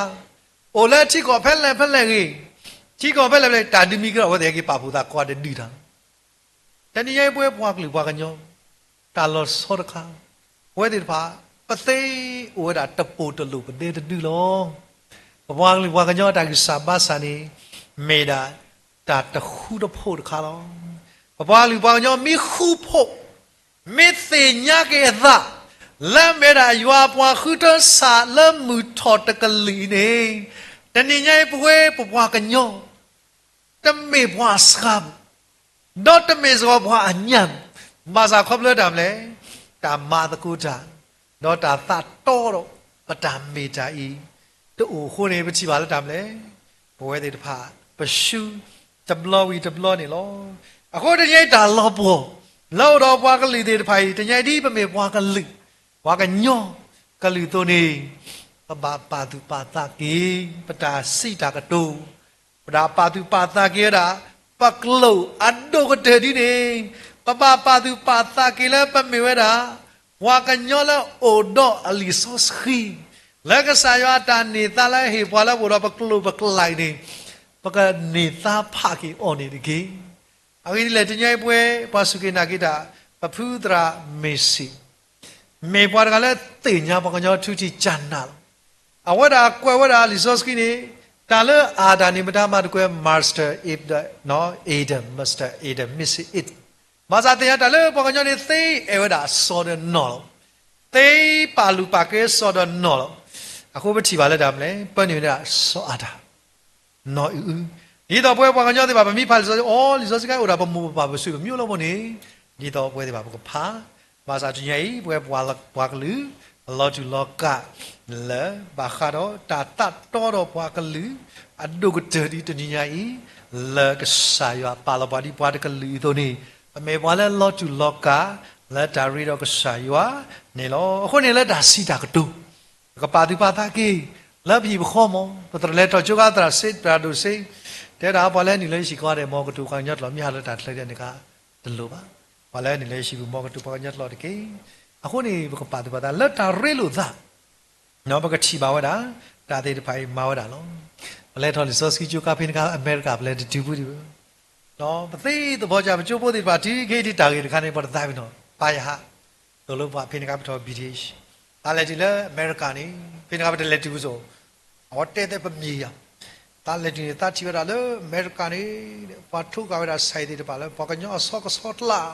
အိၣ်လၢထံကီၢ်ဖဲလဲၣ်ဖဲလဲၣ်ဂ့ၤ, ထံကီၢ်ဖဲလဲၣ်ဖဲလဲၣ် တၢ်ဒုးမံက့ၤဒီးအဝဲသ့ၣ်က့ၤပာ်ဖှိၣ်သးကွၢ်တဒုးတၢ် တနံၤညါအံၤပဝဲပှၤကလုာ်ပှၤကညီ တၢ်လီၤဆီတခါ, ပဝဲသ့ၣ်တဖၣ် ပသ့အိၣ်ဝဲဒၣ်တပိၢ်တလိၣ်ပဒဲတဒုလီၤ. ပပှၤကလုာ်ပှၤကညီအတၢ်ဂံၢ်စၢ်ဘါစၢ်န့ၣ် မ့ၢ်ဒၣ်တၢ်တဃူတဖိးတခါလီၤ. ပပှၤကလုာ်ပှၤကညီမ့ၢ်ဃူဖိး, မ့ၢ်သ့ၣ်ညါက့ၤအသး လၢအမ့ၢ်ဒၣ်ယွၤအပှၤဃုထၢစၢ်လၢမုၢ်ထီၣ်တကလုာ်အံၤန့ၣ်, တနံၤညါအံၤပဝဲပပှၤကညီ တမ့ၢ်ပှၤအစှၤပူၤ, ဒီးတမ့ၢ်စ့ၢ်ကီးပှၤအညၣ်ပူၤ, ဘၣ်ဆၣ်ခီဖျိတၢ်မနုၤလဲၣ်, တၢ်မၤသကိးတၢ်, ဒီးတၢ်သးတီဒီးပတၢ်မ့ၢ်တၢ်အံၤ တအိၣ်အဃိန့ၣ် ပထံၣ်ဘၣ်လၢတၢ်မနုၤလဲၣ်, ပဝဲသ့ၣ်တဖၣ် ပဆူတဘျီဝံၤတဘျီန့ၣ်လီၤ. အဃိတနံၤညါအံၤတၢ်လီၤပှီၢ် လၢအိၣ်ဒီးပှၤကလုာ်သ့ၣ်တဖၣ်အံၤ တနံၤညါအံၤဒ်ပမ့ၢ်ပှၤကလုာ် ပှၤကညီကလုာ်အသိးန့ၣ်, ပဘၣ်ပာ်သူၣ်ပာ်သးက့ၤ ပတၢ်စံးတၢ်ကတိၤ, ပဘၣ်ပာ်သူၣ်ပာ်သးက့ၤဝဲဒၣ် ပကျိာ်အဒိၣ်ကတၢၢ်ဒ်န့ၣ်, ပဘၣ်ပာ်သူၣ်ပာ်သးက့ၤလၢပမ့ၢ်ဝဲဒၣ် ပှၤကညီလၢအိၣ်ဒီးအလံာ်စီဆှံ, လၢကစၢ်ယွၤအတၢ်န့ၢ်သါလၢဟ့ၣ်ပှၤလၢပအိၣ်ဒီးပကျိာ်ပကျဲအံၤန့ၣ်, ပကန့ၢ်သါဖးက့ၤအီၤန့ၣ်တက့ၢ်. အဂ့ၢ်ဒ်လဲၣ် တနံၤညါအံၤပဝဲ ပှၤစူၢ်က့ၤနာ်က့ၤတၢ် ပဖုသရၣ်မ့ၢ်စံး မ့ၢ်ပှၤတဂၤလၢသ့ၣ်ညါပှၤကညီထူထံးကၢ်နးလီၤ. အဝဲဒၣ်ကွဲးဝဲဒၣ်လံာ်စီဆှံန့ၣ်, တၢ်လၢအၤဒၣ်န့ၣ် မတၤမၤတကွဲး Master Adam, Master Adam, Missus Eve. ဘၣ်ဆၣ်သ့ၣ်ညါတၢ်လၢပှၤကညီန့ၣ် သ့အဲၣ်ဝဲဒၣ်စီၤဒီးနီၢ်လီၤ. သ့ပာ်လုၢ်ပာ်ကဲစီၤဒီးနီၢ်လီၤ. အဃိပထံၣ်ဘၣ်လၢတၢ်မနုၤလဲၣ်, ပၢနုာ်ဝဲဒၣ်စီၤအၤဒၣ် နီၢ်အုအု, ဒ်သိးပဝဲပှၤကညီသ့ၣ်တဖၣ် ပမ့ၢ်ဖးလံာ်စီဆှံ အိ လံာ်စီဆှံကအိၣ်ဒၣ်ပမိၢ်ပပၢ်ပဆွေပမျိုးလီၤမ့ၢ်န့ၣ်, ဒ်သိးပဝဲသ့ၣ်တဖၣ်ပကဖး, ဘၣ်ဆၣ်တနံၤညါအံၤ ပဝဲပှၤကလုာ် အလီၤတူၢ်လီၤကာ် လၢဘၣ်ဃးဒီးတၢ်သးတီဒီးပှၤကလုာ် အဒိၣ်ကတၢၢ်ဒ်တနံၤညါအံၤ, လၢကစၢ်ယွၤပာ်လီၤပှၤဒ်ပှၤတကလုာ်အသိးန့ၣ်, ပမ့ၢ်ပှၤလၢလီၤတူၢ်လီၤကာ် လၢတၢ်ရ့ဒီးကစၢ်ယွၤန့ၣ်လီၤ. အဃိန့ၣ်လၢတၢ်စံးတၢ်ကတိၤ ပကပာ်သူၣ်ပာ်သးက့ၤ လၢပဟံၣ်ပဃီမး, ပသရၣ်လဲၤထီၣ်ကၠိခါသရၣ်စ့ သရၣ်ဒိၣ်စ့, တဲဒၣ်ပှၤလၢနုာ်လၢယဟံၣ်ကီးဒီး မ်ကတိၤပှၤကညီကျိာ် မ့ၢ်ဟးလၢတၢ်ချၢဒ်န့ၣ်ကါ တလိၣ်ဘၣ်. ပှၤလၢနုာ်လၢယဟံၣ်ပူၤ မ်ကတိၤပှၤကညီကျိာ်တက့ၢ်. အဃိန့ၣ် ပကပာ်သူၣ်ပာ်သး လၢတၢ်ရ့လိာ်သး ပကထံၣ်ဘၣ်ဝဲဒၣ် တၢ်သ့ၣ်တဖၣ်အံၤမၤဝဲဒၣ်လီၤ. ပလဲၤထီၣ်လံာ်စီဆှံကၠိခါဖဲန့ၣ်ခါ အမဲရကၤ ပလဲၤတတုၤဖုဒံးဘၣ်. ပသ့သ့ၣ်ညါ ပကၠိဖိသ့ၣ်တဖၣ် တုၤခဲအံၤဒ်တၢ်ဂ့ၢ်တခါန့ၣ် ပှၤတသးပ့ၤနီၣ် ပၢ်ယဟၣ် သိၣ်လိပှၤဖဲန့ၣ်ခါ ပထီၣ် ဘံၣ်ထ့ၣ် သးလဲၤတုၤလၢအမဲရကၤန့ၣ် ဖဲန့ၣ်ခါ ပတလဲၤတုၤပစိၤ အဝဲတဲသ့ပမ့ၢ်ယၤ သးလဲၤတုၤန့ၣ် သးထံၣ်ဝဲဒၣ်လၢအမဲရကၤန့ၣ် ပှၤထိးဃာ်ဝဲဒၣ်ဆဲးသ့ၣ်တဖၣ်လၢ ပှၤကညီအဆီကဆီတလး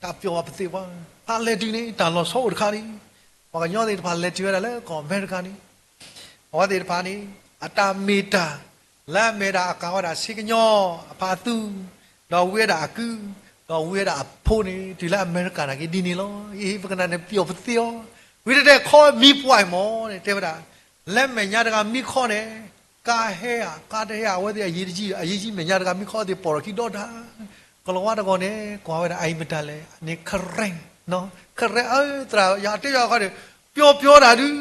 တၢ်ပျီၢ်ပသ့ၣ်ပှၤ သးလဲၤတုၤန့ၣ် တၢ်လီၤဆီအိၣ်တခါန့ၣ် ပှၤကညီသ့ၣ်တဖၣ်လဲၤတုၤဝဲဒၣ်လၢကီၢ်အမဲရကၤန့ၣ် အဝဲသ့ၣ်တဖၣ်န့ၣ် အတၢ်မ့ၢ်တၢ် လၢအမ့ၢ်ဒၣ်အကၤဝဲဒၣ်ဆ့ကညီ အဖးသူ ဒီးဝံဝဲဒၣ်အကု ဒီးဝံဝဲဒၣ်အဖိန့ၣ် တုၤလၢအမဲရကၤနာ်က့ဒ်န့ၣ်လီၤ. အ့ ပကနၣ်န့ၣ်ပျီၢ်ပသ့အီၤ ဝံတတဲခီမံပှၢ်အံၤမးန့ၣ် တဲဝဲဒၣ် လၢမဲာ်ညါတဂၤမံခီန့ၣ် ကါဟဲဧါ ကါတဟဲဧါ အဝဲသ့ၣ်အယံၤတယံၤ အယံၤယံၤမဲာ်ညါတဂၤမံခီသ့ၣ်ပိာ်ထီၣ်ခံဒီတၢ် ကလီၤဝါတဂီၢ်န့ၣ် ကွၢ်ဝဲဒၣ်အအံၤမတၤလဲၣ်န့ၣ် ကရဲၣ် ကရဲၣ် အၢ သရၣ် ယတဲယၤခီန့ၣ် ပျီပျီတၢ်ဒုး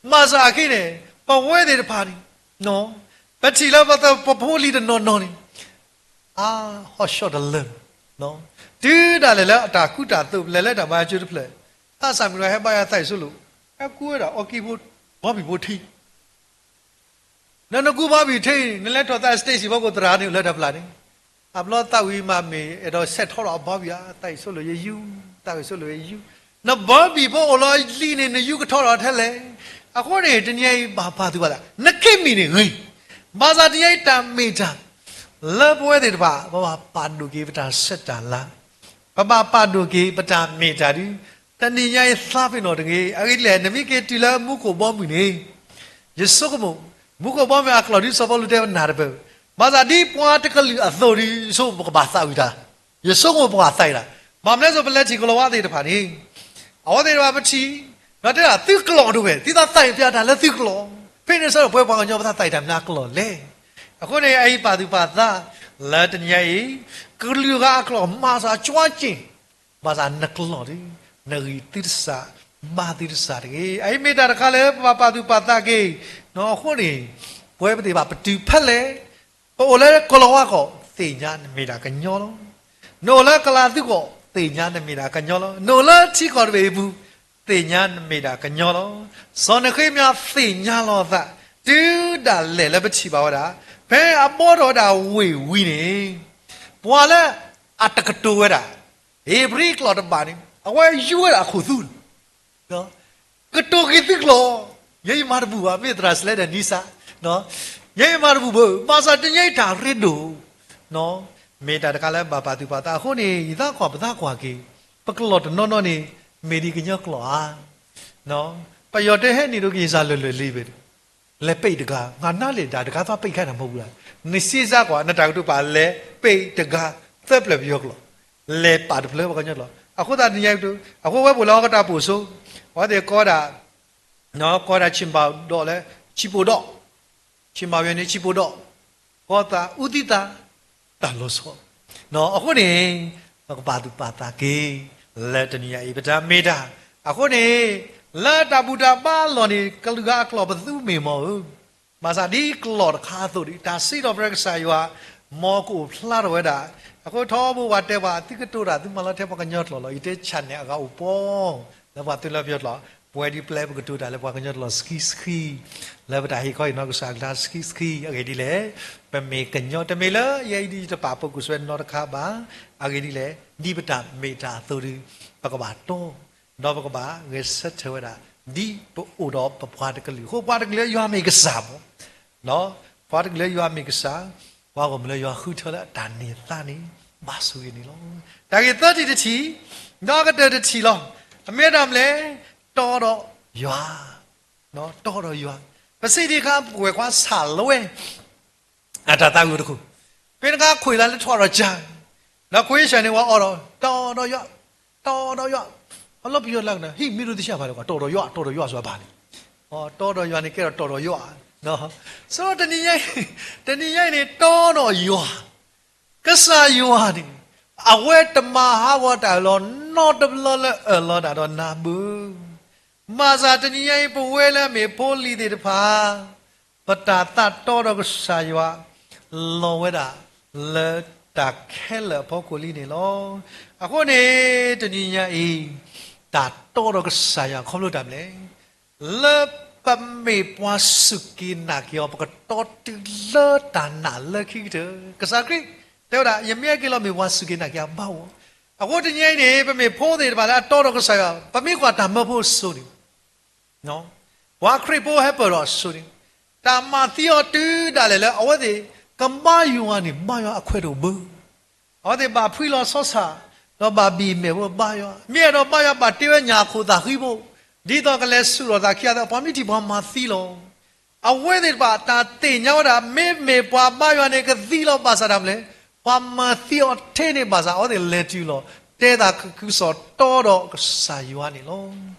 မၤစၢ်အခံန့ၣ် ပဝဲသ့ၣ်တဖၣ်န့ၣ် ပထံၣ်လၢပဖိလံၤတနီၤနီၤန့ၣ် အါ ဟီၣ်ဆှီၣ်တလၢာ် တုၤဒၣ်လဲာ်လၢအတၢ်ကူတၢ်သိး ပလဲၤလၢတၢ်မၤအကၠိတဖျၢၣ် သးစၢ်မုၢ်တဂၤဟဲဘါယွၤသးအံၣ်စိလိာ် ဟဲကူဝဲဒၣ်အီကံဖိ ဘီဘံၣ်ဖိထံ နနကူဘီဘံၣ်ထံ နလဲၤထီၣ်သး station ဘီကိၣ်သရၣ်န့ၣ် လၢတၢ်ပျၢ်န့ၣ် ခီဖျိသးဝံၤမးမ့ၢ်အဲၣ်ဒိးဆဲးထီထီၣ်အဘီဘံၣ်ဧါ, သးအံၤဆိလိာ်ယယူၢ်, သးအံၤဆိလိာ်ယယူၢ်, နဘီဘံၣ်ဖိအိၣ်လီၤလံန့ၣ် နယူၢ်ကထီထီၣ်ထဲလဲၣ်. အဃိန့ၣ် တနံၤအံၤဘၣ်ပာ်သူၣ်ပာ်သး, နခ့မံၤန့ၣ်ဂ့ၤ, ဘၣ်ဆၣ်တနံၤအံၤတၢ်မ့ၢ်တၢ် လၢပဝဲသ့ၣ်တဖၣ် ပဘၣ်ပာ်ဒိၣ်က့ၤပတၢ်ဆဲးတၢ်လၤ, ပဘၣ်ပာ်ဒိၣ်က့ၤပတၢ်မ့ၢ်တၢ်ဒုး, တနံၤညါအံၤသးပ့ၤနီၣ်တဂ့ၤ. အဂ့ၢ်ဒ်လဲၣ်, နမ့ၢ်က့ၤတုၤလၢမူခိၣ်ဘီမုၢ်န့ၣ်, ယဆိကမိၣ်, မူခိၣ်ဘီမုၢ်အကျိာ်ဒုး စီၤပီလူးတဲပနၢ်တပၢၢ်, ဘၣ်ဆၣ်ဒ်ပှၤတကလုာ်အသိးဒုး ယဆိကမိၣ်ပကဘၣ်သးဝံၣ်တၢ်, ယဆိကမိၣ်ပကဘၣ်သးဝံၣ်တၢ်, ဘၣ်မနုၤလဲၣ် ပလဲၤထံၣ်ကလီၤဝါသ့ၣ်တဖၣ်န့ၣ် အဝဲသ့ၣ်တဖၣ်ပထံၣ်, ဒီးတဲဒၣ်သုကျိာ်တဝဲ, သုသးသးအံၤပျၢတၢ်လၢသုကျိာ်, ဖဲန့ၣ်ဆၢဒီးပဝဲပှၤကညီပသးသးအံၤတၢ်မနုၤအကျိာ်လဲၣ်. အဃိန့ၣ် အအံၤပာ်သူၣ်ပာ်သး လၢတနံၤညါအံၤ, ကလုာ်ဂၤအကျိာ်မၤစၢၤကွၢ်က့ၤ, ဘၣ်ဆၣ်နကျိာ်ဒုး, နဂံၢ်သုတစၢ်, ဘါသုတစၢ်တဂ့ၤ. အအံၤမ့ၢ်တၢ်တခါလၢပဘၣ်ပာ်သူၣ်ပာ်သးက့ၤ, အဃိန့ၣ်, ပဝဲပသ့ၣ်ဘၣ်ပတုၤဖဲလဲၣ်, ပအိၣ်လၢကလီၤဝါကီၢ် သ့ၣ်ညါနမ့ၢ်ဒၣ်ကညီလီၤ. နအိၣ်လၢကလၤသူကီၢ် သ့ၣ်ညါနမ့ၢ်ဒၣ်ကညီလီၤ. နအိၣ်လၢထံကီၢ်တဘ့ၣ်အပူၤ သ့ၣ်ညါနမ့ၢ်ဒၣ်ကညီလီၤ. စီၤနဃ့မယၤသ့ၣ်ညါလီၤအသး တုၤဒၣ်လဲာ်လၢပထံၣ်ဘၣ်ဝဲဒၣ်, ဖဲအဘှီထီၣ်ဝဲဒၣ်ဝ့ၢ်ဝံၤန့ၣ်, ပှၤလၢအတကတိၤဝဲဒၣ် ဧ့ၤဘြံၤကျိာ်တဘၣ်န့ၣ် အဝဲယူၤဝဲဒၣ်အခိၣ်သူလီၤ. ကတိၤက့ၤသုကျိာ်, ယဲယမၤတဘူၣ်ဘၣ်, မ့ၢ်သရၣ်စလဲဒီးနံစး, ယဲယမၤတဘူၣ်ဘၣ်, ဘၣ်ဆၣ်တနံၤညါအံၤတၢ်ရ့ဒိၣ်, မ့ၢ်တၢ်တခါလၢဘၣ်ပာ်သူၣ်ပာ်သးအဃိန့ၣ် ယသးကွၢ်ပသးကွၢ်က့ၤ, ပကျိာ်တနီၤနီၤန့ၣ် မ့ၢ်ဒ်ကညီကျိာ်ဧါ. ပယီၤတဲဟဲနုာ်ဒိက့ၤယစၢ်လၢာ်လၢာ်လံဘၣ်, လဲၤပ့းတဂၤ, ငါနၤလဲၣ်ဒၣ်တဂၤသးပ့းခါန့ၣ်မ့ၢ်ဝံၤလီၤ, နစ့စးကွၢ် နတၢ်ကတိၤပာ်လဲၤပ့းတဂၤ, သၢပျၢၤပယီၤကျိာ်, လဲၤပာ်တဖျၢၣ်ပှၤကညီကျိာ်, အဃိသတးတနံၤညါအံၤ, အဃိဝဲပအိၣ်လၢဟီၣ်ကတၢၢ်ပိာ်စိ, အဝဲသ့ၣ်ကိးဒၣ် ကိးဒၣ်ဆံးဘၣ်ဒီးလၢ ဆံးပိာ်ဒီး, ဆံးဘၣ်ဝဲန့ၣ် ဆံးပိာ်ဒီး, ကီသးအူသံသး, တၢ်လီၤဆီ, အဃိန့ၣ်, ပကပာ်သူၣ်ပာ်သးက့ၤ, လၢတနံၤညါအံၤ ပတၢ်မ့ၢ်တၢ်, အဃိန့ၣ်, လၢတၢ်ဘူၣ်တၢ်ဘါလီၢ်န့ၣ် ကလုာ်ဂၤအကျိာ်ပသူမ့ၢ်မီၢ်ဧၢ, ဘၣ်ဆၣ်ဒ်ကျိာ်တခါအသိးဒီး တၢ်စံးထီၣ်ပတြၢၤကစၢ်ယွၤ, မ်ကအိၣ်ဖျါထီၣ်ဝဲဒၣ်, အဃိထီဘိပှၤတဲပှၤ သုကတိၤတၢ်သုမၤလီၤထဲပှၤကညီကျိာ်လီၤ, ယတဲ channel အဂၤအိၣ်ပီ, လၢပှၤသူလၢပယီၤကျိာ်, ပဝဲဒ်ပျဲပကတိၤတၢ်လၢပှၤကညီကျိာ်ဆှံဆှံ, လၢပတၢ်ဟ့ၣ်ခီဟ့ၣ်နီၤကစၢ်အကျါဆှံဆှံ, အဂ့ၢ်ဒ်လဲၣ်, ပမ့ၢ်ကညီတမ့ၢ်လၢ ယဲအံၤဒ်ယတပာ်ဖှိၣ်ကွံာ်ဆိနီတခါဘၣ်, အဂ့ၢ်ဒ်လဲၣ်, ဒ်ပတၢ်မ့ၢ်တၢ်အသိးဒီး, ပကဘၣ်တီ, ဒီးပကဘၣ်ဂဲၤဆၢထၢၣ်ဝဲဒၣ်, ဒ်ပအိၣ်ဒီးပပှၤတကလုာ်အဃိ, ပှၤတကလုာ်လၢယွၤမ့ၢ်ကစၢ်မီၢ် ပှၤတကလုာ်လၢယွၤမ့ၢ်ကစၢ်, ပှၤဂီၢ်မုၢ်လၢယွၤဃုထၢလၢအတၢ်န့ၢ်သါန့ၣ်, ဘၣ်ဆိၣ်ဂ့ၤန့ၣ်လီၤ. တၢ်ဂ့ၢ်သၢထံၣ်တထံၣ်, ဒီးကတၢၢ်တထံၣ်လီၤ. အမ့ၢ်တၢ်မနုၤလဲၣ်, တီဒီးယွၤ, တီဒီးယွၤ, ပစံးဒံးအခါ ပကွဲးကွၢ်ဆၣ်လဝဲ အတၢ်သးဝံၣ်တခိၣ်, ဖဲတခါခွံာ်လၢလၢထီၣ်ဒီးကၢ်, ဒီးခွံာ်ဆၢန့ၣ် ဝဲအီၤဒီး တီဒီးယွၤ, တီဒီးယွၤ, အလီၢ်ပယီၤလၢကနၣ် ဟံၣ်မ့ၢ်ဒိတဆံးဘၣ်ဒီး တီဒီးယွၤ တီဒီးယွၤစ့ၢ်ဘၣ်န့ၣ်, တီဒီးယွၤန့ၣ် ကဲထီၣ်တီဒီးယွၤ, ဆိတနံၤညါအံၤ, တနံၤညါအံၤန့ၣ် တီဒီးယွၤ, ကစၢ်ယွၤန့ၣ်, အဝဲတမၤဟးဂီၤတၢ်အၢၣ်လီၤ နီတဘျီလၢအၢၣ်လီၤတၢ်ဒီးနၤဘၣ် ဘၣ်ဆၣ်တနံၤညါအံၤ ပဝဲလၢအမ့ၢ်ဖိလံၤသ့ၣ်တဖၣ်, ပတၢ်သးတီဒီးကစၢ်ယွၤ, လီၤဝဲဒၣ်, လၢတၢ်ခဲလၢာ်အဖီခိၣ်လံန့ၣ်လီၤ. အဃိန့ၣ်, တနံၤညါအံၤ, တၢ်တီဒီးကစၢ်ယွၤခီဖျိတၢ်မနုၤလဲၣ်, လၢပမ့ၢ်ပှၤစူၢ်က့ၤနာ်က့ၤအီၤ ပကတီတုၤလၢတၢ်နာ်လၢခံကတၢၢ်, ကစၢ်ခရံာ်, တဲဝဲဒၣ် ယမ့ၢ်ဟဲက့ၤလီၤမ့ၢ်ပှၤစူၢ်က့ၤနာ်က့ၤအဘါအီၤ, အဃိတနံၤညါအံၤန့ၣ် ပမ့ၢ်ဖိသ့ၣ်တဖၣ်လၢအတီဒီးကစၢ်ယွၤ ပမ့ၢ်ကွၢ်တၢ်မၢဖိအစိၤန့ၣ် ပှၤခရံာ်ဖိဟဲပၢၢ်ဒီးအစိၤန့ၣ်, တၢ်မၤသံအီၤတုၤဒၣ်လဲာ်လၢအဝဲသ့ၣ်, ကဘါယွၤန့ၣ် ဘါယွၤအခွဲးတအိၣ်ဘၣ်, အဝဲသ့ၣ်ဘၣ်ဖှံလီၤဆီဆၣ်, ဒီးဘၣ်ဘံၣ်မဲာ်ဖိဘါယွၤ, မ့ၢ်အဲၣ်ဒိးဘါယွၤဘၣ်တ့ဝဲညၣ်အခိၣ်သးဃံဖိ, ဒ်သိးကလဲၤဆူၣ်ထီၣ်သးခံဂၤသ့ၣ် ပှၤမ့ၢ်ထံၣ်ပှၤမၤသံလီၤ. အဝဲသ့ၣ်တဖၣ်တၢ်သ့ၣ်ညါဝဲဒၣ် မ့မ့ၢ်ပှၤဘါယွၤန့ၣ်ကသံလီၤဘၣ်ဆၣ်တၢ်မနုၤလဲၣ်, ပှၤမၤသံအီၤထဲန့ၣ်ဘၣ်ဆၣ် အဝဲသ့ၣ်လဲၤတုၤလီၤ, တဲသးခုကစီၣ်တီဒီးကစၢ်ယွၤန့ၣ်လီၤ.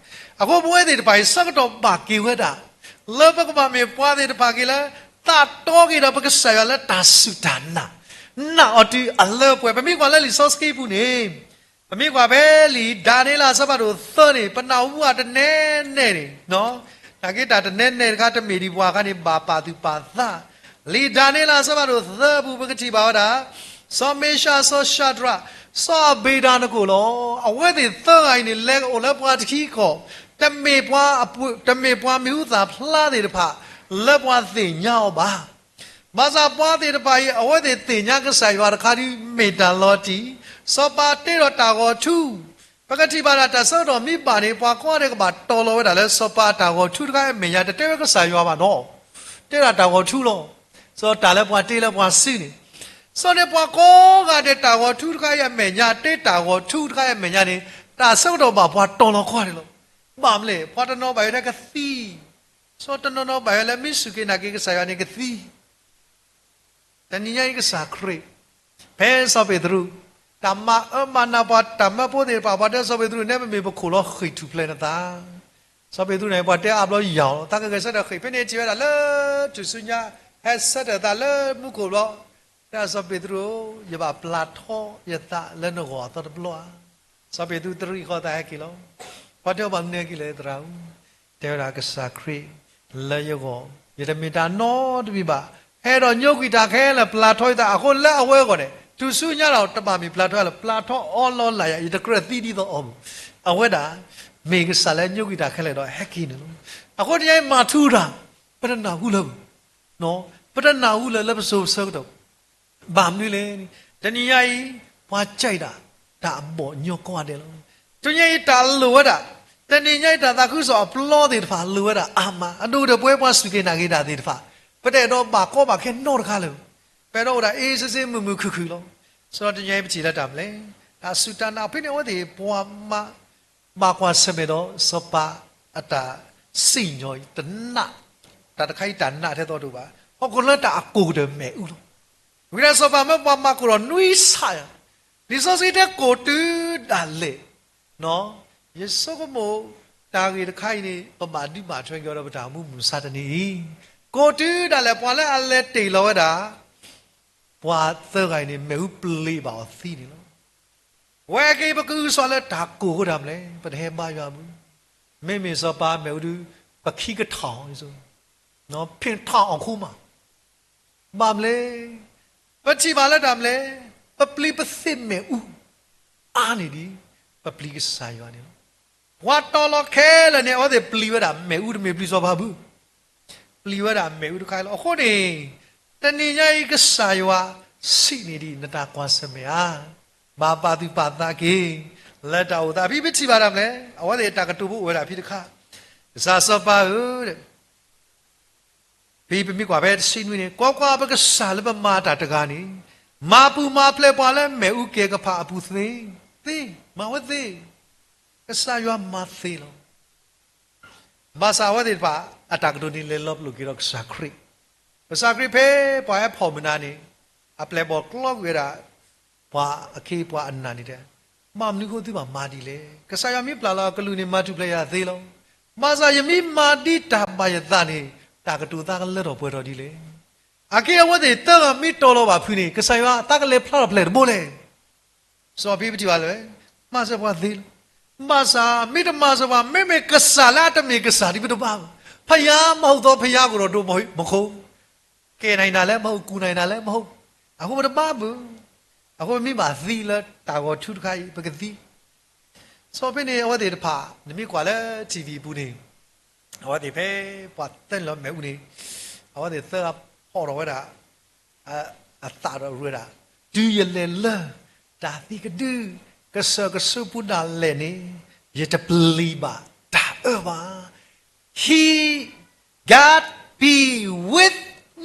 အဃိပဝဲသ့ၣ်တဖၣ်အံၤ ဆၢကတီၢ်ဘၣ်က့ၤဝဲဒၣ်, လၢပကဘၣ်မ့ၢ်ပှၤသ့ၣ်တဖၣ်က့ၤလၢ, သးတီက့ၤဒီးပကစၢ်ယွၤလၢတၢ်စူၢ်တၢ်နာ်, နာ်အီၤတုၤအလၢပှဲၤ, ပမ့ၢ်ကွၢ်လၢလံာ်စီဆှံပူၤန့ၣ် ပမ့ၢ်ကွၢ်ဖဲလံာ်ဒၤနံးယ့လးအဆၢဖးဒိၣ်သၢန့ၣ် ပနၢ်ဟူဘၣ်တနဲနဲန့ၣ်, နာ်က့တၢ်တနဲနဲတခါ တမ့ၢ်ဒံးပှၤအခါန့ၣ် ဘၣ်ပာ်သူၣ်ပာ်သး, လံာ်ဒၤနံးယ့လးအဆၢဖးဒိၣ်သၢအပူၤ ပကထံၣ်ဘၣ်ဝဲဒၣ်, စီၤမ့ၡး, စီၤၡၤဒြး, စီၤအဘ့းနကိၣ်လီၤ. အဝဲသ့ၣ်သၢဂၤအံၤန့ၣ် လဲၤအိၣ်လၢပှၤတခီကီၢ်, တမ့ၢ်ပှၤ, တမ့ၢ်ပှၤမံၤဟူသၣ်ဖျါသ့ၣ်တဖၣ်, လၢပှၤသ့ၣ်ညါအီၤဘၣ်. ဘၣ်ဆၣ်ပှၤသ့ၣ်တဖၣ်အံၤ အဝဲသ့ၣ်သ့ၣ်ညါကစၢ်ယွၤတခါဒုး မ့ၢ်တၢ်လီၤတံၢ်, စီၤပၤတ့ဒီးတၢ်ဂီၤထူ, ပကထံၣ်ဘၣ်ဒၣ်တၢ်ဆၢကတီၢ်မ့ၢ်ဘၣ်န့ၣ် ပှၤကိးဂၤဒဲးကဘၣ်တီၤလီၤဝဲဒၣ်လၢစီၤပၤအတၢ်ဂီၤထူတခါအမဲာ်ညါ တတဲဝဲကစၢ်ယွၤဘၣ်နီၤ, တဲဒၣ်တၢ်ဂီၤထူလီၤ. စီၤတၢ်လၢပှၤတ့လၢပှၤစုန့ၣ်, စီၤန့ၣ်ပှၤကိးဂၤဒဲး တၢ်ဂီၤထူတခါအံၤအမဲာ်ညါ တ့တၢ်ဂီၤထူတခါအံၤအမဲာ်ညါန့ၣ် တၢ်ဆၢကတီၢ်ဘၣ်ပှၤတီၤလီၤကိးဂၤဒဲးလီၤ. ဘၣ်မနုၤလဲၣ်, ပှၤတနီၤဘၣ်ယိၣ်ထဲကသံ စီၤတနီၤနီၤဘၣ်ယိၣ်လၢမ့ၢ်စူၢ်က့ၤနာ်က့ၤကစၢ်ယွၤန့ၣ်ကသံ. တနံၤညါအံၤကစၢ်ခရံာ်, ဖဲစီၤပ့းတရူး, တၢ်မၤအၢမၤနးပှၤတၢ်မၢဖိသ့ၣ်တဖၣ် ပှၤတဲစီၤပ့းတရူး နဲပမ့ၢ်ပခိၣ်လီၤဃံၢ်ထူၣ်ဖျဲးနသး, စီၤပ့းတရူးန့ၣ် ပှၤတဲအါဘျီယၤလီၤ သးကဂဲၤဆၢထၢၣ်ဃံၢ် ဖဲန့ၣ်ထံၣ်ဝဲဒၣ်လၢထူၣ်စုညါ ဟဲဆၢထၢၣ်သးလၢမူခိၣ်ဘျီ တဲစီၤပ့းတရူးဧၢ, ယဘၣ်ပျၢ်ထီယသးလၢနဂီၢ်အသီတဘျီဧါ. စီၤပ့းတရူးတရံးဃီၤသးဟဲက့ၤလီၤ. ပှၤတဲအီၤဘၣ်မနုၤဟဲက့ၤလဲၣ်သရၣ်ဧၢ, တဲဝဲဒၣ်ကစၢ်ခရံာ်, လၢယဂီၢ် ယတမ့ၢ်တၢ်နီတမံၤဘၣ်, ဟဲဒီးညိကွံာ်တၢ်ခဲလၢာ် ပျၢ်ထီယသး အဃိလၢအဝဲအဂီၢ်န့ၣ် ထူၣ်စုညါဒီးတဘၣ်မ့ၢ်ပျၢ်ထီယသးလၢ ပျၢ်ထီအီလီၤလၢ်ယၤ ယတကြၢးသံဒ်သိးအီၤမူ, အဝဲဒၣ် မ့ၢ်ကစၢ်လၢညိကွံာ်တၢ်ခဲလၢာ်ဒီးဟဲက့ၤန့ၣ်လီၤ. အဃိတနံၤညါအံၤမၤထူတၢ်, ပတနၢ်ဟူလၢၤ ပတနၢ်ဟူလၢၤလၢပစိၤပဆၢကတီၢ်, ဘၣ်မနုၤလဲၣ်, တနံၤညါအံၤ ပှၤကဲဒၣ် တၢ်အဘီၣ်ညီကိးဂၤဒဲးလီၤ. တနံၤညါအံၤတၢ်လိၣ်ဝဲဒၣ်, တနံၤညါအံၤတၢ်သးခုကစီၣ်အပျီသ့ၣ်တဖၣ်လိၣ်ဝဲဒၣ်အါမး, အဒိၣ်ကတၢၢ်ပဝဲပှၤစူၢ်က့ၤနာ်က့ၤတၢ်သ့ၣ်တဖၣ်, ပတအဲၣ်ဒိးဘၣ်ကီဘၣ်ခဲနီတခါလၢၤ, ပအဲၣ်ဒိးအိၣ်ဒၣ်အ့ၣ်စ့စ့မုာ်မုာ်ခုၣ်ခုၣ်လီၤ. ဆိုတော့ တနံၤညါအံၤပထံၣ်လၢတၢ်မနုၤလဲၣ်, တၢ်စူၢ်တၢ်နာ်ဖဲန့ၣ် အဝဲသ့ၣ်ပှၤမၤ ဘၣ်ကွၢ်ဆၢၣ်မဲာ်ဒီးစီၤပၤအတၢ်စံၣ်ညီၣ်အံၤ တနာ်, တၢ်တခါအံၤတၢ်နာ်ထဲသိးတအိၣ်ဘၣ်, ဟီၣ်ခိၣ်လၢတၢ်အကိၢ်ကတၢၢ်မ့ၣ်အူလီၤ. ဝံၤဒီးစီၤပၤမၢပှၤမၤကိၢ်ဒီးနွံဆၣ်ယၤ, လံာ်စီဆှံတဲကိၢ်တုၤဒၣ်လဲာ်, ယဆိကမိၣ်တၢ်ဂ့ၢ်တခါအံၤန့ၣ် ပဘၣ်ဒုးဘၣ်ထွဲက့ၤအီၤဒီးပတၢ်မူမုၢ်မဆါတနံၤအံၤ, ကိၢ်တုၤဒၣ်လဲာ် ပှၤလၢအလဲၤတ့ၢ်လီၤဝဲဒၣ် ပှၤသၢဂၤအံၤန့ၣ် မ့ၣ်အူပျံၤဘၣ်အီၤသံန့ၣ်လီၤ. ဝဲက့ၤပကအုကစွါလၢတၢ်ကိၢ်ဃိတၢ်မနုၤလဲၣ်, ပတဟဲဘါယွၤဘၣ်, မ့မ့ၢ်စီၤပၤမ့ၣ်အူဒုး ပခံကထီၣ်အီၤ, ဖ့ၣ်ထီၣ်အီၤခူမး, ဘၣ်မနုၤလဲၣ်, ပထံၣ်ဘၣ်လၢတၢ်မနုၤလဲၣ်, ပပျံၤပသ့ၣ်မ့ၣ်အူ အါန့ၢ်ဒံး ပပျံၤကစၢ်ယွၤန့ၣ်လီၤ. ပှၤတီၤလီၤခဲလၢာ်န့ၣ် အဝဲသ့ၣ်ပျံၤဝဲဒၣ်မ့ၣ်အူ တမ့ၢ်ပျံၤစီၤပၤဘၣ် ပျံၤဝဲဒၣ်မ့ၣ်အူတခါအံၤလီၤ. အဃိန့ၣ် တနံၤညါအံၤကစၢ်ယွၤစံးန့ၢ်ဒံး နတၢ်ကွၢ်ဆၢၣ်မဲာ်ဧါ, ဘၣ်ပာ်သူၣ်ပာ်သးက့ၤ လၢတၢ်အိၣ်သး ဖဲပထံၣ်ဘၣ်တၢ်မနုၤလဲၣ်, အဝဲသ့ၣ်တၢ်ကတိၤဖိအိၣ်ဝဲဒၣ်ဖဲတခါ, ကစၢ်စီၤပၤဧၢ, ဖဲပမ့ၢ်ကွၢ်ဖဲတဆံနွံန့ၣ်, ကွၢ်ကွၢ်, ပကစၢ်လၢပမၤတၢ်တဂၤန့ၣ် မၤပူၤမၤဖျဲးပှၤလၢမ့ၣ်အူကဲၤကဖးအပူၤသ့, သ့, မၤဝဲသ့, ကစၢ်ယွၤမၤသ့လီၤ. ဘၣ်ဆၣ်အဝဲသ့ၣ်တဖၣ် အတၢ်ကတိၤန့ၣ် လဲၤလီၤပလိာ်က့ၤဒီးကစၢ်ခရံာ်, ကစၢ်ခရံာ်ဖဲပှၤဟဲဖီၣ်မုၢ်နၤန့ၣ် အပျဲၢ်အဘီၣ်ကျီကွံာ်ဝဲဒၣ် ပှၤအခ့ပှၤအနၢ်န့ၣ်တဲ, မၤမနုၤအဃိသုဘၣ်မၤဒ်လဲၣ်. ကစၢ်ယွၤမ့ၢ်ပျၢ်လီၤအကလူးန့ၣ် မၤထူၣ်ဖျဲးယၤသ့လီၤ. ဘၣ်ဆၣ်ယမ့ၢ်မၤဒ်တၢ်ဘၣ်ယသးန့ၣ် တၢ်ကတိၤသးကလၢထီၣ်ပှဲၤထီၣ်ဒ်လဲၣ်. အက့ၢ်အဝဲသ့ၣ်သၢဂၤမ့ၢ်တီၤလီၤဘၣ်ဖုးန့ၣ် ကစၢ်ယွၤအသးကလဲၤဖျါထီၣ်ဖျဲးတဘိလဲၣ်. စီၤဖံပထံၣ်ဘၣ်လၢ မၤစၢၤပှၤသ့လီၤ. ဘၣ်ဆၣ်မ့ၢ်တမၤစၢၤပှၤ မ့မ့ၢ်ကစၢ်လၢအတမ့ၢ်ကစၢ်ဒ်ပတဘၣ်ဘၣ်, ဖယါမၤဟူးသီ ဖယါကအိၣ်ဒီးဒိၣ်မးမခီ ကဲနၤအံၤနၤလဲၣ်မဟူး ကူၣ်နၤအံၤနၤလဲၣ်မဟူး, အဃိပတဘၣ်ဘၣ်. အဃိပမ့ၢ်ဘၣ်သံလၢတၢ်ဂီၤထူတခါအံၤ ပကသံ. စီၤဖံန့ၣ် အဝဲသ့ၣ်တဖၣ် နမ့ၢ်ကွၢ်လၢ ထံၣ်ဝံၣ် အပူၤန့ၣ်, အဝဲသ့ၣ်ဖဲပှၤသၢနံၣ်လီၤမ့ၣ်အူန့ၣ်, အဝဲသ့ၣ်သၢဂၤဖီၣ်ထီၣ်ဝဲဒၣ် အသးဒီးရၢၢ်ဒၣ်, တုၤယလဲၤလၢ တၢ်သံကဒု ကစၢၢ်ကဆူးပူၤဒၣ်လဲာ်န့ၣ် ယတပျံၤဘၣ်တၢ်အၢဘၣ်. He got be with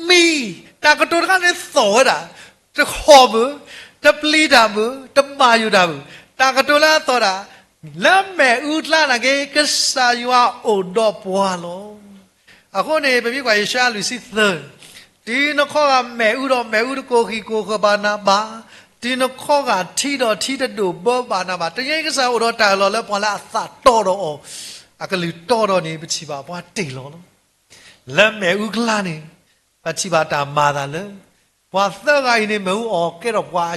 me. တၢ်ကတိၤတခါန့ၣ်သီၣ်ဝဲဒၣ်, တဟီၣ်ဘၣ်, တပျံၤတၢ်ဘၣ်, တဘၣ်ယိၣ်တၢ်ဘၣ်. တၢ်ကတိၤလၢအသီၣ်ဒၣ်, လၢမ့ၣ်အူကျါနာ်က့ ကစၢ်ယွၤအိၣ်ဒီးပှၤလီၤ. အဃိန့ၣ် ပမ့ၢ်ကွၢ်ယၡါယၤလွံၢ်ဆံသၢ, တုၤနခီဂာ်မ့ၣ်အူဒီး မ့ၣ်အူတကိၢ်ဃံးကိၢ်ဃၢၤဘၣ်နၤဘၣ်, တုၤနခီဂာ်ထံဒီး ထံတဒိၣ်ဘၢဘၣ်နၤဘၣ်. တနံၤအံၤကစၢ်ယွၤအိၣ်ဒီးတၢ်အၢၣ်လီၤလၢပှၤလၢအသးတီဒီးအီၤ, အကလုၢ်တီဒီးန့ၣ် ပထံၣ်ဘၣ်ပှၤတ့ၢ်လီၤလီၤ. လၢမ့ၣ်အူကျါန့ၣ် ပထံၣ်ဘၣ်တၢ်မၤအသးလၢ ပှၤသၢဂၤအံၤန့ၣ် မ့ၣ်အူအီၣ်ကဲထီၣ်ပှၤ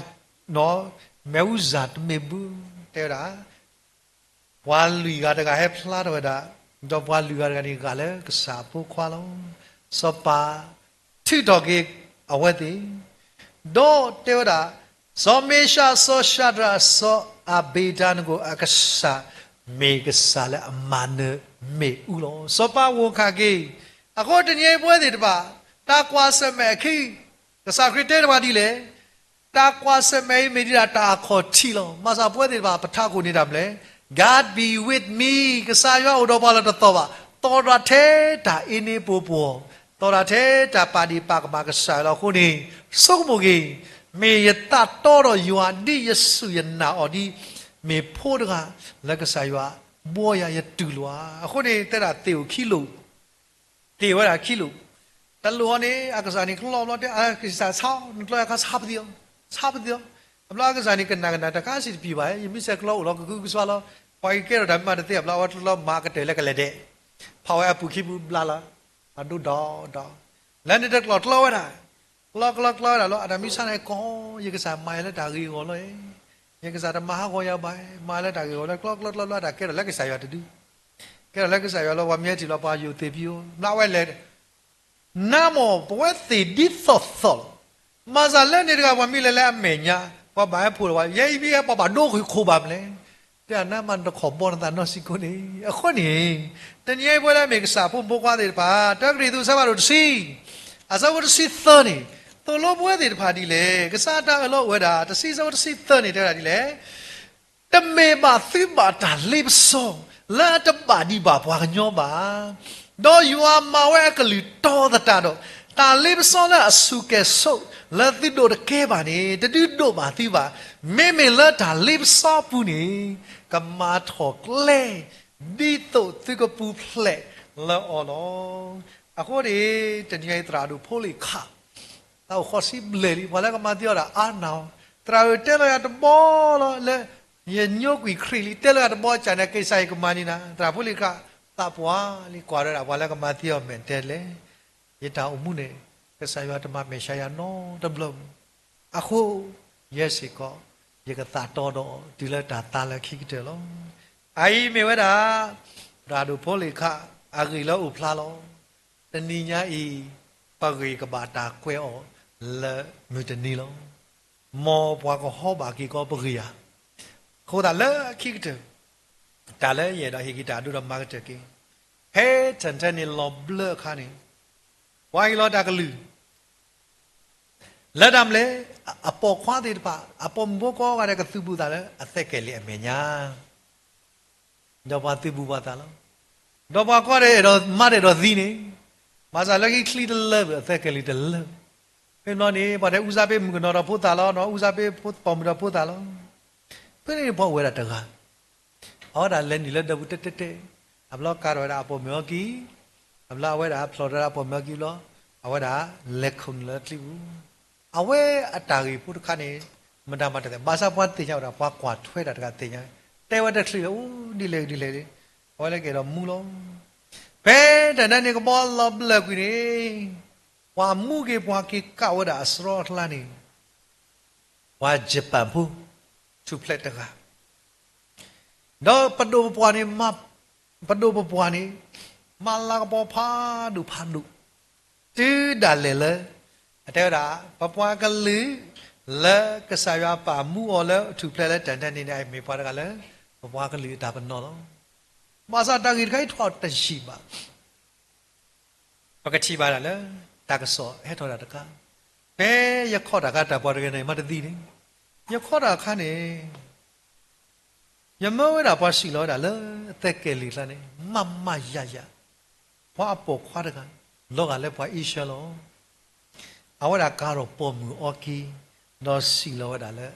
မ့ၣ်အူစၢ်တမ့ၢ်ဘၣ်, တဲဝဲဒၣ် ပှၤလွံၢ်ဂၤတဂၤဟဲဖျါထီၣ်ဝဲဒၣ်, ဒီးပှၤလွံၢ်ဂၤတဂၤန့ၣ် ဂာ်လၢကစၢ်အဖိခွါလီၤ. စီၤပၤထုးထီၣ်က့ၤအဝဲသ့ၣ်, ဒီးတဲဝဲဒၣ်, စီၤမ့ၤၡး, စီၤၡၤဒြး, စီၤအၤဘ့းနကိၤအကစၢ် မ့ၢ်ကစၢ်လၢအမၤနၢၤမ့ၣ်အူလီၤ. စီၤပၤဂီၢ်ခးက့ၤ, အဃိတနံၤအံၤပဝဲသ့ၣ်တဖၣ် တၢ်ကွၢ်ဆၢၣ်မဲာ်အခံ, ကစၢ်ခရံာ်တဲတဖၣ်ဒ်လဲၣ်, တၢ်ကွၢ်ဆၢၣ်မဲာ်အံၤမ့ၢ်ဒ်တၢ်အခီၣ်ထံးလီၤ. မၤစၢၤပဝဲသ့ၣ်တဖၣ် ပထးခိၣ်န့ၣ်တၢ်မနုၤလဲၣ်, God be with me, ကစၢ်ယွၤအိၣ်ဒီးပှၤလီၤတသီၣ်ဘၣ်, သီၣ်တၢ်ထဲတၢ်အ့န့ပှိၤပှီၢ်, သီၣ်တၢ်ထဲတၢ်ပာ်ဒံးပာ်ကမၣ်ကစၢ်ယွၤလီၤ. အဃိန့ၣ် ဆိကမိၣ်က့ၤ, မ့ၢ်ယသးတီဒီးယွၤဒ်ယစူၢ်ယနာ်အီၤဒ်, မ့ၢ်ဖိတဂၤလၢကစၢ်ယွၤဘှီယၤယတုၤလီၤဧါ. အဃိန့ၣ် တဲဒၣ်သ့ၣ်အိၣ်ခံလိာ် သ့ၣ်ဝဲဒၣ်ခံလိာ်, တလိၣ်အီၤန့ၣ် အကစၢ်န့ၣ်ကျီဘျီတဲ အကစၢ်ဆါ, နကျီယခါဆါပသံအီၤ, ဆါပသံအီၤ, အဘျီအကစၢ်န့ၣ်ကနၣ်ကနၣ် တခါစံးတပံၤဘၣ်, ယမ့ၢ်ဆဲးကျီအိၣ်လီၤကကုကစွါလီၤ, ပှၤကကဲထီၣ်တၢ်မ့ၢ်မးတသ့ အဘျီအဝဲတလီမၤကတၢၢ်လၢကလဲၤဒဲး, ဖးဝဲအပူၤခံပူၤဘျါလီၤ, အဒိၣ်ဒီးဒီး, လၢန့ၣ်တကျီကျီဝဲဒၣ် ကျီကျီကျီဝဲဒၣ်လီၤ. အတၢ်မံဆါန့ၣ်ကီ, ယကစၢ်မၤယၤလၢတၢ်ဂ့ၤအဂီၢ်လီၤ. ယကစၢ်တမၤဟးဂီၤယၤဘၣ်, မၤလၢတၢ်ဂ့ၤအဂီၢ်လီၤ. ကျီကျီကျီကျီ အတၢ်ကဲထီၣ်လၢကစၢ်ယွၤတဒု, ကဲထီၣ်လၢကစၢ်ယွၤလီၤ. ပှၤမ့ၢ်ဟဲထံၣ်လီၤ ပှၤယိၤသ့ၣ်ဖံဧိၤ ဘျါဝဲလဲၤ, နါမ့ၢ်ပဝဲသ့ၣ်ဒ်သိးသိးလီၤ. မၤစၢၤလၢန့ၣ်တဂၤ ပှၤမ့ၢ်လဲၤလၢအမဲာ်ညါ ပှၤဘၣ်ဟဲဖိးလီၤဝဲ, ယဲအံၤမ့ၢ်ဟဲပှၤဘၣ်ဒိဃုာ်ခိၣ်ဘၣ်မနုၤလဲၣ်. တဲနါမ့ၢ်နတခီၣ်ဘီနသးနီတစဲးကိးန့ၣ်. အဃိန့ၣ်, တနံၤအံၤပဝဲလၢအမ့ၢ်ကစၢ်ဖိမုၣ်ဖိခွါသ့ၣ်တဖၣ် တၢကရံၣ်သူးအဆၢဖးဒိၣ်တဆံ, အဆၢဖိတဆံသၢန့ၣ်, သိၣ်လိပဝဲသ့ၣ်တဖၣ်ဒ်လဲၣ်. ကစၢ်တၢ်အၢၣ်လီၤအိၣ်ဝဲဒၣ် တဆံအဆၢဖိတဆံသၢန့ၣ် တဲဝဲဒၣ်ဒ်လဲၣ်. တမ့ၢ်ဘၣ်သုဘၣ်တၢ်လ့ပစီ လၢအတဘၣ်ဒံးဘၣ်ပှၤကညီဘၣ်. ဒီးယွၤမၤဝဲအကလုၢ်တီသတးဒီး, တၢ်လ့ပစီလၢအဆူၣ်ကဲၣ်ဆိး လၢသုဒိးတကဲဘၣ်န့ၣ် တဒုးဒိးဘၣ်သုဘၣ်. မ့မ့ၢ်လၢတၢ်လ့ပစီပူၤန့ၣ် ကမၤထီၣ်ကျဲ ဒ်သိးသုကပူၤဖျဲးလၢအီၤလီၤ. အဃိန့ၣ် တနံၤအံၤသရၣ်ဒိၣ်ဖိလ့ၣ်ခၣ် တၢ်အိၣ်ဃီဆံဘျဲၣ်လံ, ပှၤလၢကမၤသံအီၤဒၣ်အါနၢ်အီၤ, သရၣ်ဧၢ တဲလီၤယၤတဘီလီၤလၢ ယညိကွံာ်ခရံာ်လံ, တဲလီၤယၤတဘီကၢ်န့ၣ် ကစၢ်ယွၤကမၤန့ၢ်နၤ. သရၣ်ဖိလ့ၣ်ခၣ် သးပှၢ်လံ ကွၢ်ဒီးဒၣ် ပှၤလၢကမၤသံအီၤမဲာ်တဲလဲၣ်, ယတၢ်အိၣ်မူန့ၣ် ကစၢ်ယွၤတမၤမဲာ်ဆှးယၤနီတဘျီမး. အဃိ ယဲစ့ၢ်ကီး ယကသးတီဒီးတုၤလၢတၢ်သါလၢခံကတၢၢ်လီၤ. အအံၤမ့ၢ်ဝဲဒၣ် သရၣ်ဒိၣ်ဖိလ့ၣ်ခၣ် အဂ့ၢ်လၢအိၣ်ဖျါလီၤ. တနံၤညါအံၤ ပဂ့ၢ်ကဘၣ်တၢ်ကွဲးအီၤလၢမုၢ်တနံၤလီၤ. မ်ပှၤကဟီဘၣ်က့ၤကီးပဂ့ၢ်ဧါ. အဃိသတးလၢခံကတၢၢ် တၢ်လၢယအဲၣ်ဒိးဟ့ၣ်က့ၤတၢ်အဒိဒီးမၤကတၢၢ်က့ၤ, ဖဲတၢၣ်ထဲန့ၣ်လီၤဘျၢအခါန့ၣ် ပှၤဟ့ၣ်လီၤတၢ်ကလုၢ် လၢတၢ်မနုၤလဲၣ်, အပိာ်ခွါသ့ၣ်တဖၣ် အပိာ်မုၣ်ဖိကိးဂၤဒဲးကသုးဘူးသးလၢအသဲကဲၤလံာ်အမဲာ်ညါ ဒီးပှၤသုးဘူးပှၤသးလီၤ. ဒီးပှၤကိးဂၤဒဲးအဲၣ်ဒိးမါတအဲၣ်ဒိးသံန့ၣ်, ဘၣ်ဆၣ်လၢခံချံတလၢဘၣ် အသဲကဲၤလံာ်တလၢဘၣ်. ဖဲဘျီန့ၣ် ပှၤတဲအူစၢ်ပ့မုၣ်ကနီၤဒီးဖိသၣ်လီၤ, အူစၢ်ပ့ပိာ်မုၣ်ဒီးဖိသၣ်လီၤ. ဖဲန့ၣ်ပှၤအိၣ်ဝဲဒၣ်တဂၤ အဝဲဒၣ်လဲၤနုာ်လၢဒၢးပူၤတဲတဲတဲ, အဘျီကၤထီၣ်ဝဲဒၣ်အပိာ်မုၣ်အီၤကံ, အဘျီအဝဲဒၣ်ဖျိးထီၣ်ဝဲဒၣ်အပိာ်မုၣ်အီၤကံဘျီ, အဝဲဒၣ်လဲၤခိၣ်နုာ်လၢချံပူၤ. အဝဲအတၢ်ဂ့ၢ်ဖိတခါန့ၣ် မတၤမၤတသ့, ဘၣ်ဆၣ်ပှၤသ့ၣ်ညါဝဲဒၣ် ပှၤကွၢ်ထွဲတၢ်တဂၤသ့ၣ်ညါ, တဲဝဲတချံလၢ အိၣ်ဒ်လဲၣ်ဒ်လဲၣ်, အဝဲလၢကအဲၣ်ဒိးမူလီၤ. ဖဲတၢ်ဒၢန့ၣ်ကဘီလီၤဘျၢၣ်ကွံာ်န့ၣ်, ပှၤမူက့ၤပှၤက့ၤကးဝဲဒၣ်အစရီအကျါန့ၣ် ပှၤယပၣ်ဖိ ထူၣ်ဖျဲးတဂၤ, ဒီးပဒိၣ်ပပှၢ်န့ၣ်, ပဒိၣ်ပပှၢ်န့ၣ် မၤလၤကပီၤဖးဒိၣ်ဖးဒိၣ်, တုၤဒၣ်လဲာ်လၢ အတဲဝဲဒၣ် ပပှၤကလုာ် လၢကစၢ်ယွၤပာ်မူအီၤလၢထူၣ်ဖျဲးလၢတၢ်ဒၢန့ၣ်န့ၣ် အမ့ၢ်ပှၤတဂၤလၢ ပပှၤကလုာ်အတၢ်ပနီၣ်လီၤ. ဘၣ်ဆၣ်တၢ်ဂ့ၢ်တခါအံၤထီၣ်တယံာ်ဘၣ် ပကထံၣ်ဘၣ်ဒၣ်လၢ တၢ်ကစီၣ်ဟဲထီၣ်ဒၣ်တခါ, ဖဲယခီၣ်တၢ်အခါ တၢ်ပှၤတဂၤန့ၣ် မၤတသံန့ၣ်, ယခီၣ်တၢ်အခါန့ၣ် ယမၢဝဲဒၣ်ပှၤစံၣ်လီၤဝဲဒၣ်လၢအသဲကဲၤလံာ်အကျါန့ၣ် မးမးယၤယၤ, ပှၤအပိာ်ခွါတဂၤ, လီၤဂာ်လၢပှၤအ့ရှၢလီၤ. အဝဲဒၣ်ကၤထီၣ်ပိာ်မုၣ်အီၤကံ, ဒီးစံၣ်လီၤဝဲဒၣ်လၢ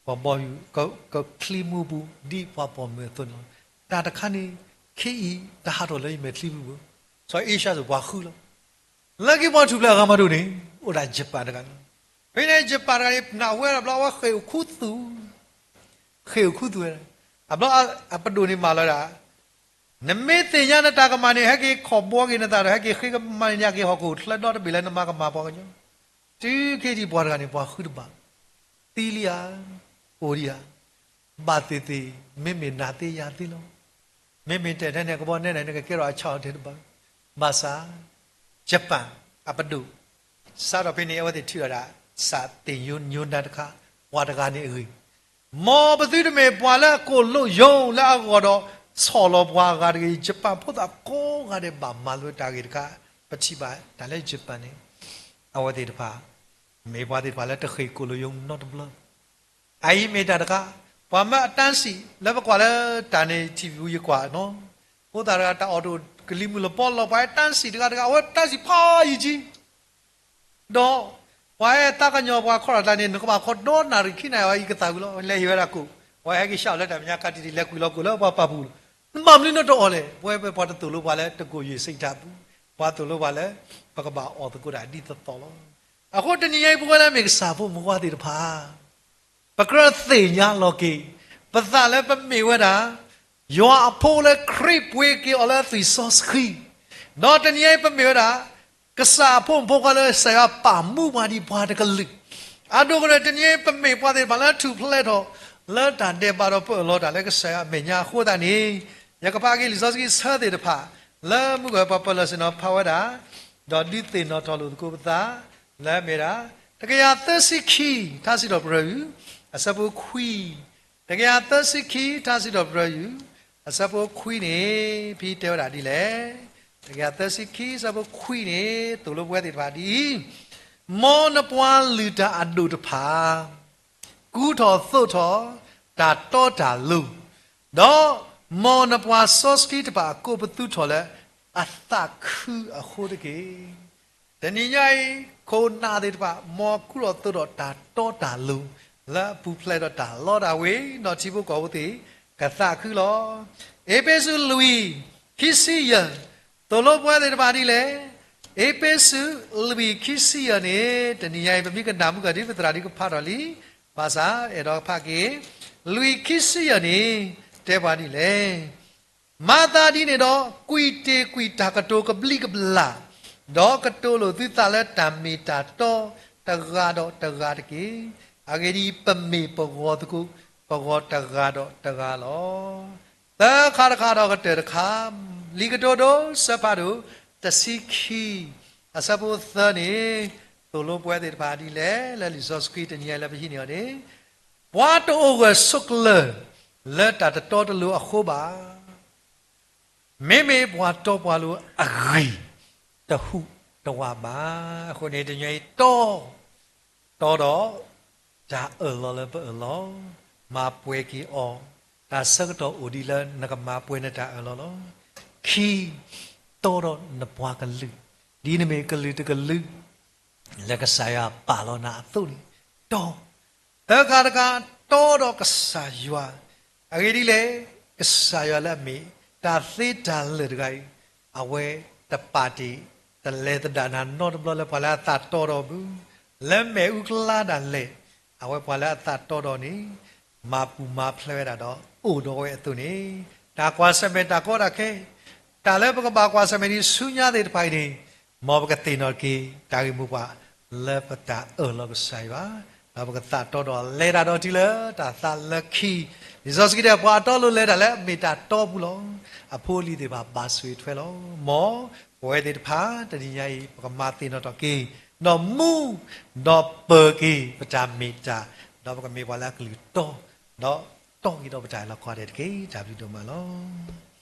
ပှၤဘီယူၤ ကချံမူပူၤ ဒ်ပှၤပိာ်မုၣ်အသိးန့ၣ်လီၤ. တၢ်တခါန့ၣ် ခ့အံၤတဟးထီၣ်လၢယမဲာ်ချံပူၤဘၣ်, စီၤအ့ရှါစ့ၢ်ပှၤဃုလီၤ. လၢခံပှၤထူၣ်ဖျဲးအဂၤမးဒိၣ်န့ၣ် အိၣ်ဒၣ်ယပၣ်တဂၤန့ၣ်, ဖဲန့ၣ်ယပၣ်တဂၤန့ၣ် နၢ်ဟူဝဲဒၣ်ဘျီအဝဲဃ့ၢ်အိၣ်ခူသူၣ်, ဃ့ၢ်အိၣ်ခူသူၣ်ဝဲဒၣ်, အဘျီအပဒိၣ်န့ၣ်မၤလီၤဝဲဒၣ် နမ့ၢ်သ့ၣ်ညါနတၢ်ကမၣ်န့ၣ် ဟဲက့ၤခီၣ်ဘှီက့ၤနသးဒီး ဟဲက့ၤဃ့ကမၤန့ၢ်ညါက့ၤ ဟီၣ်ခိၣ်ချၢဒီတဘ့ၣ်လၢနမၤကမၣ်ပှၤကညီ, တုၤခဲအံၤပှၤတဂၤန့ၣ် ပှၤဃုတဘၣ်, သံလံဧါ, အိၣ်ဒံးဧါ, ဘၣ်သ့ၣ်သ့ၣ် မ့မ့ၢ်နၤသ့ယၤသ့လီၤ. မ့မ့ၢ်တဲထဲန့ၣ် ကဘီနဲၣ်န့ၣ် နကကဲထီၣ်အဆၣ်အီၤထဲတဘၣ်, ဘၣ်ဆၣ် ယပၣ်အပဒိၣ် စးထီၣ်ဖဲန့ၣ် အဝဲသ့ၣ်ထုးထီၣ်ဒၣ် စးသ့ၣ်ညိညိနါတခါ, ပှၤတဂၤန့ၣ်အဂ့ၢ်, မ်ပသုတမ့ၢ်ပှၤလၢအကိၢ်လိာ်ယိာ်လၢအဂီၢ်ဒီး ဆီၣ်လီၤပှၤအဂၤတဂ့ၤ, ယပၣ်ဖိသၣ်ကိးဂၤဒဲးဘၣ်မၤလိတၢ်ဂ့ၢ်တခါ, ပထံၣ်ဘၣ်တၢ်လၢယပၣ်န့ၣ် အဝဲသ့ၣ်တဖၣ် မ့ၢ်ပှၤသ့ၣ်တဖၣ်လၢတဃ့ၢ်ကိၣ်လိာ်ယိာ်နီတဘျီ. အအံၤမ့ၢ်တၢ်တခါ, ပှၤမၢအတၢ်စံး လၢပကွၢ်လၢတၢ်န့ၣ် ထံၣ်ပူၤယကွၢ်နီၤ, ဖိသၣ်တဂၤတၢ်အီၣ်တအိၣ် ကလံၤမုၢ်လပီလီၤ ပှၤအဲၣ်တၢ်စံးတဂၤတဂၤ အဝဲတၢ်စံးဖးယံာ်ကံ ဒီး ပှၤအဲၣ်သးကညီၤပှၤခီၣ်တၢ်န့ၣ် နကဘၣ်ခီဒီနၣ်ရံၣ်ခံနၣ်ရံၣ်အီၤ ယကသၣ်ဝံၤလီၤ လဲၤဟ့ၣ်ဝဲဒၣ်ကိၣ်, ပှၤဟဲက့ၤဆှၢအီၤလၢတၢ်မဲာ်ညါကးတံၢ်တံၢ် လဲၤကွံာ်လီၤကိၣ်လၢပှၤပာ်ပူၤလီၤ. နဘၣ်မနုၤနတအီၣ်လဲၣ်, ပဝဲပှၤတသိၣ်လိပှၤလၢတကိၣ်ယ့ၢ်စံးတၢ်ပူၤ, ပှၤသိၣ်လိပှၤလၢ ပကဘၣ်အီၣ်သကိးတၢ်ဒ်သိးသိးလီၤ. အဃိတနံၤညါအံၤ ပဝဲလၢမ့ၢ်ကစၢ်ဖိမုၣ်ဖိသ့ၣ်တဖၣ် ပကြၢးသ့ၣ်ညါလီၤက့ၤ ပသးလၢပမ့ၢ်ဝဲဒၣ် ယွၤအဖိလၢခရံာ်ပှ့ၤက့ၤအီၤလၢသွံၣ်စီဆှံ, ဒီးတနံၤညါအံၤပမ့ၢ်ဝဲဒၣ် ကစၢ်အဖိမုၣ်ဖိခွါလၢကစၢ်ယွၤပာ်မူပှၤဒ်ပှၤတကလုာ်, အဒိကနၣ် တနံၤညါအံၤ ပမ့ၢ်ပှၤသ့ၣ်တဖၣ်လၢထူၣ်ဖျဲးထီၣ် လၢတၢ်ဒဲးဘးဒီးပအၢၣ်လီၤတၢ်လၢကစၢ်ယွၤအမဲာ်ညါအဃိသတးန့ၣ်, ယကဖးက့ၤလံာ်စီဆှံဆၢသ့ၣ်တဖၣ် လၢမုၢ်ကပှၤပၢၤလီၢ်ဆ့ၣ်နီၤဖးဝဲဒၣ်, ဒီးဒုးသ့ၣ်နီၣ်ထီၣ်လိာ်သကိးပသး လၢအမ့ၢ်ဒၣ် တကယၤသၢဆံခံ ထါစံးထီၣ်ပတြၢၤယုၢ် အဆၢဖိခွံ, တကယၤသၢဆံခံ ထါစံးထီၣ်ပတြၢၤယုၢ် အဆၢဖိခွံန့ၣ် ဖဲတဲဝဲဒၣ်ဒ်လဲၣ်, တကယၤသၢဆံခံ အဆၢဖိခွံန့ၣ် သိၣ်လိပဝဲသ့ၣ်တဖၣ်ဒ်အံၤ, မ်နပှၤလုၢ်တၢ်အဒိၣ်တဖၣ် ကူထီၣ်သိးထီၣ် တၢ်တီတၢ်လိၤ, ဒီးမ်နပှၤစီဆှံတဖၣ်ကိးပသူထီၣ်လၢအသးခုအဃိတက့ၢ်. တနံၤညါအံၤ ခိၣ်နၢ်သ့ၣ်တဖၣ် မ်ကူထီၣ်သိးထီၣ်တၢ်တီတၢ်လိၤ လၢအပူၤဖျဲးဒီးတၢ်လီတၢ်ဝ့ၤ ဒီးထံဖိကီၢ်ဖိသ့ၣ် ကသးခုလီၤ. အ့းဖ့းစူး လွံၢ် ခံဆံယဲၢ် သိၣ်လိပဝဲသ့ၣ်တဖၣ်ဒ်လဲၣ်. အ့းဖ့းစူး လွံၢ် ခံဆံယဲၢ်န့ၣ် တနံၤညါအံၤ ပမ့ၢ်ကနၣ်မုၢ်ကီၢ်ဒ်ပသရၣ်ဒ်ကဖးထီၣ်လံ, ဘၣ်ဆၣ်အဲၣ်ဒိးဖးက့ၤ လွံၢ် ခံဆံယဲၢ်န့ၣ် တဲပှၤဒ်လဲၣ်. မၤသးဒ်န့ၣ်ဒီး ကွံာ်တ့ၢ်ကွံာ်တၢ်ကတိၤကဘျံးကဘျၣ်, ဒီးကတိၤလိာ်သုသးလၢတၢ်မ့ၢ်တၢ်တီ တဂၤဒီးတဂၤတက့ၢ်. အဂ့ၢ်ဒ်အံၤ, ပမ့ၢ်ပဂီၤသကိး ပဂီၤတဂၤဒီးတဂၤလီၤ. သၢခါတခါဒီးကတၢၢ်တခါ, လံာ်ကတိၤဒိ စၢဖးဒိၣ် တဆံခံ အဆၢဖိသၢန့ၣ် သိၣ်လိပဝဲသ့ၣ်တဖၣ်ဒ်လဲၣ်, လၢလံာ်စီဆှံတနံၤညါလၢပဟံးန့ၢ်အီၤန့ၣ်, ပှၤတအိၣ်ဂၢၢ်ဆိးကျၢၤ လၢတၢ်တတီတလိၤအဃိဘၣ်. မ့မ့ၢ်ပှၤတီပှၤလိၤအဂံၢ် တဟူးတဝးဘၣ်. အဃိန့ၣ် တနံၤညါအံၤ တီ တီဒီး တၢ်အၢၣ်လီၤလၢပအၢၣ်လီၤ, မၤပှဲၤက့ၤအီၤ, တၢ်ဆၢကတီၢ်အိၣ်ဒ်လၢနကမၤပှဲၤနတၢ်အၢၣ်လီၤလီၤ. ခံ, တီဒီးနပှၤကလုာ်, ဒ်နမ့ၢ်ကလုာ်တကလုာ် လၢကစၢ်ယွၤပာ်လီၤနၤအသိးန့ၣ်, တီ သၢခါတခါ, တီဒီးကစၢ်ယွၤ, အဂ့ၢ်ဒ်လဲၣ်, ကစၢ်ယွၤလၢအမ့ၢ်တၢ်သ့တၢ်လၢာ်တဂၤအံၤ, အဝဲတပာ်တ့ၢ် တလဲၤသဒၣ်နၤနီတဘျီလၢပှၤလၢအသးတီဒီးဘၣ်, လၢမဲာ်အူကျါဒၣ်လဲာ်, အဝဲပှၤလၢအသးတီဒီးန့ၣ် မၤပူၤမၤဖျဲးဝဲဒၣ်ဒီးအိၣ်ဒီးဝဲအသိးန့ၣ်, တၢ်ကွၢ်ဆၢၣ်မဲာ်တၢ်ကီတၢ်ခဲ, တၢ်လၢပကဘၣ်ကွၢ်ဆၢၣ်မဲာ်ဒ်ဆူညါသ့ၣ်တဖၣ်အံၤန့ၣ်, မ်ပကသ့ၣ်နီၣ်က့ၤ တၢ်ဂ့ၢ်မိၢ်ပှၢ်လၢပတၢ်အၢၣ်လီၤကစၢ်ယွၤ, ဒီးပကသးတီဒီးလဲၤတၢ်ဒီးတုၤလၢတၢ်သးလၢခံ, လံာ်စီဆှံတဲ ပှၤအတီအလိၤလဲၤတၢ်လၢအမ့ၢ်တၢ်တီပူၤလီၤ. အဖိအလံၤသ့ၣ်တဖၣ်ဘၣ်ဆိၣ်ဂ့ၤထွဲလီၤ. မ်ပဝဲသ့ၣ်တဖၣ် တနံၤညါအံၤ ပကမၤသ့ၣ်နီၣ်ထီၣ်က့ၤ ဒီးမူ ဒီးပၢၤက့ၤပတၢ်မ့ၢ်တၢ်, ဒီးပကမ့ၢ်ပှၤလၢအကလုၢ်တီ, ဒီးတီက့ၤဒီးပတၢ်အၢၣ်လီၤကိးဂၤဒဲးတက့ၢ်. တၢ်ဘျုးဒိၣ်မးလီၤ.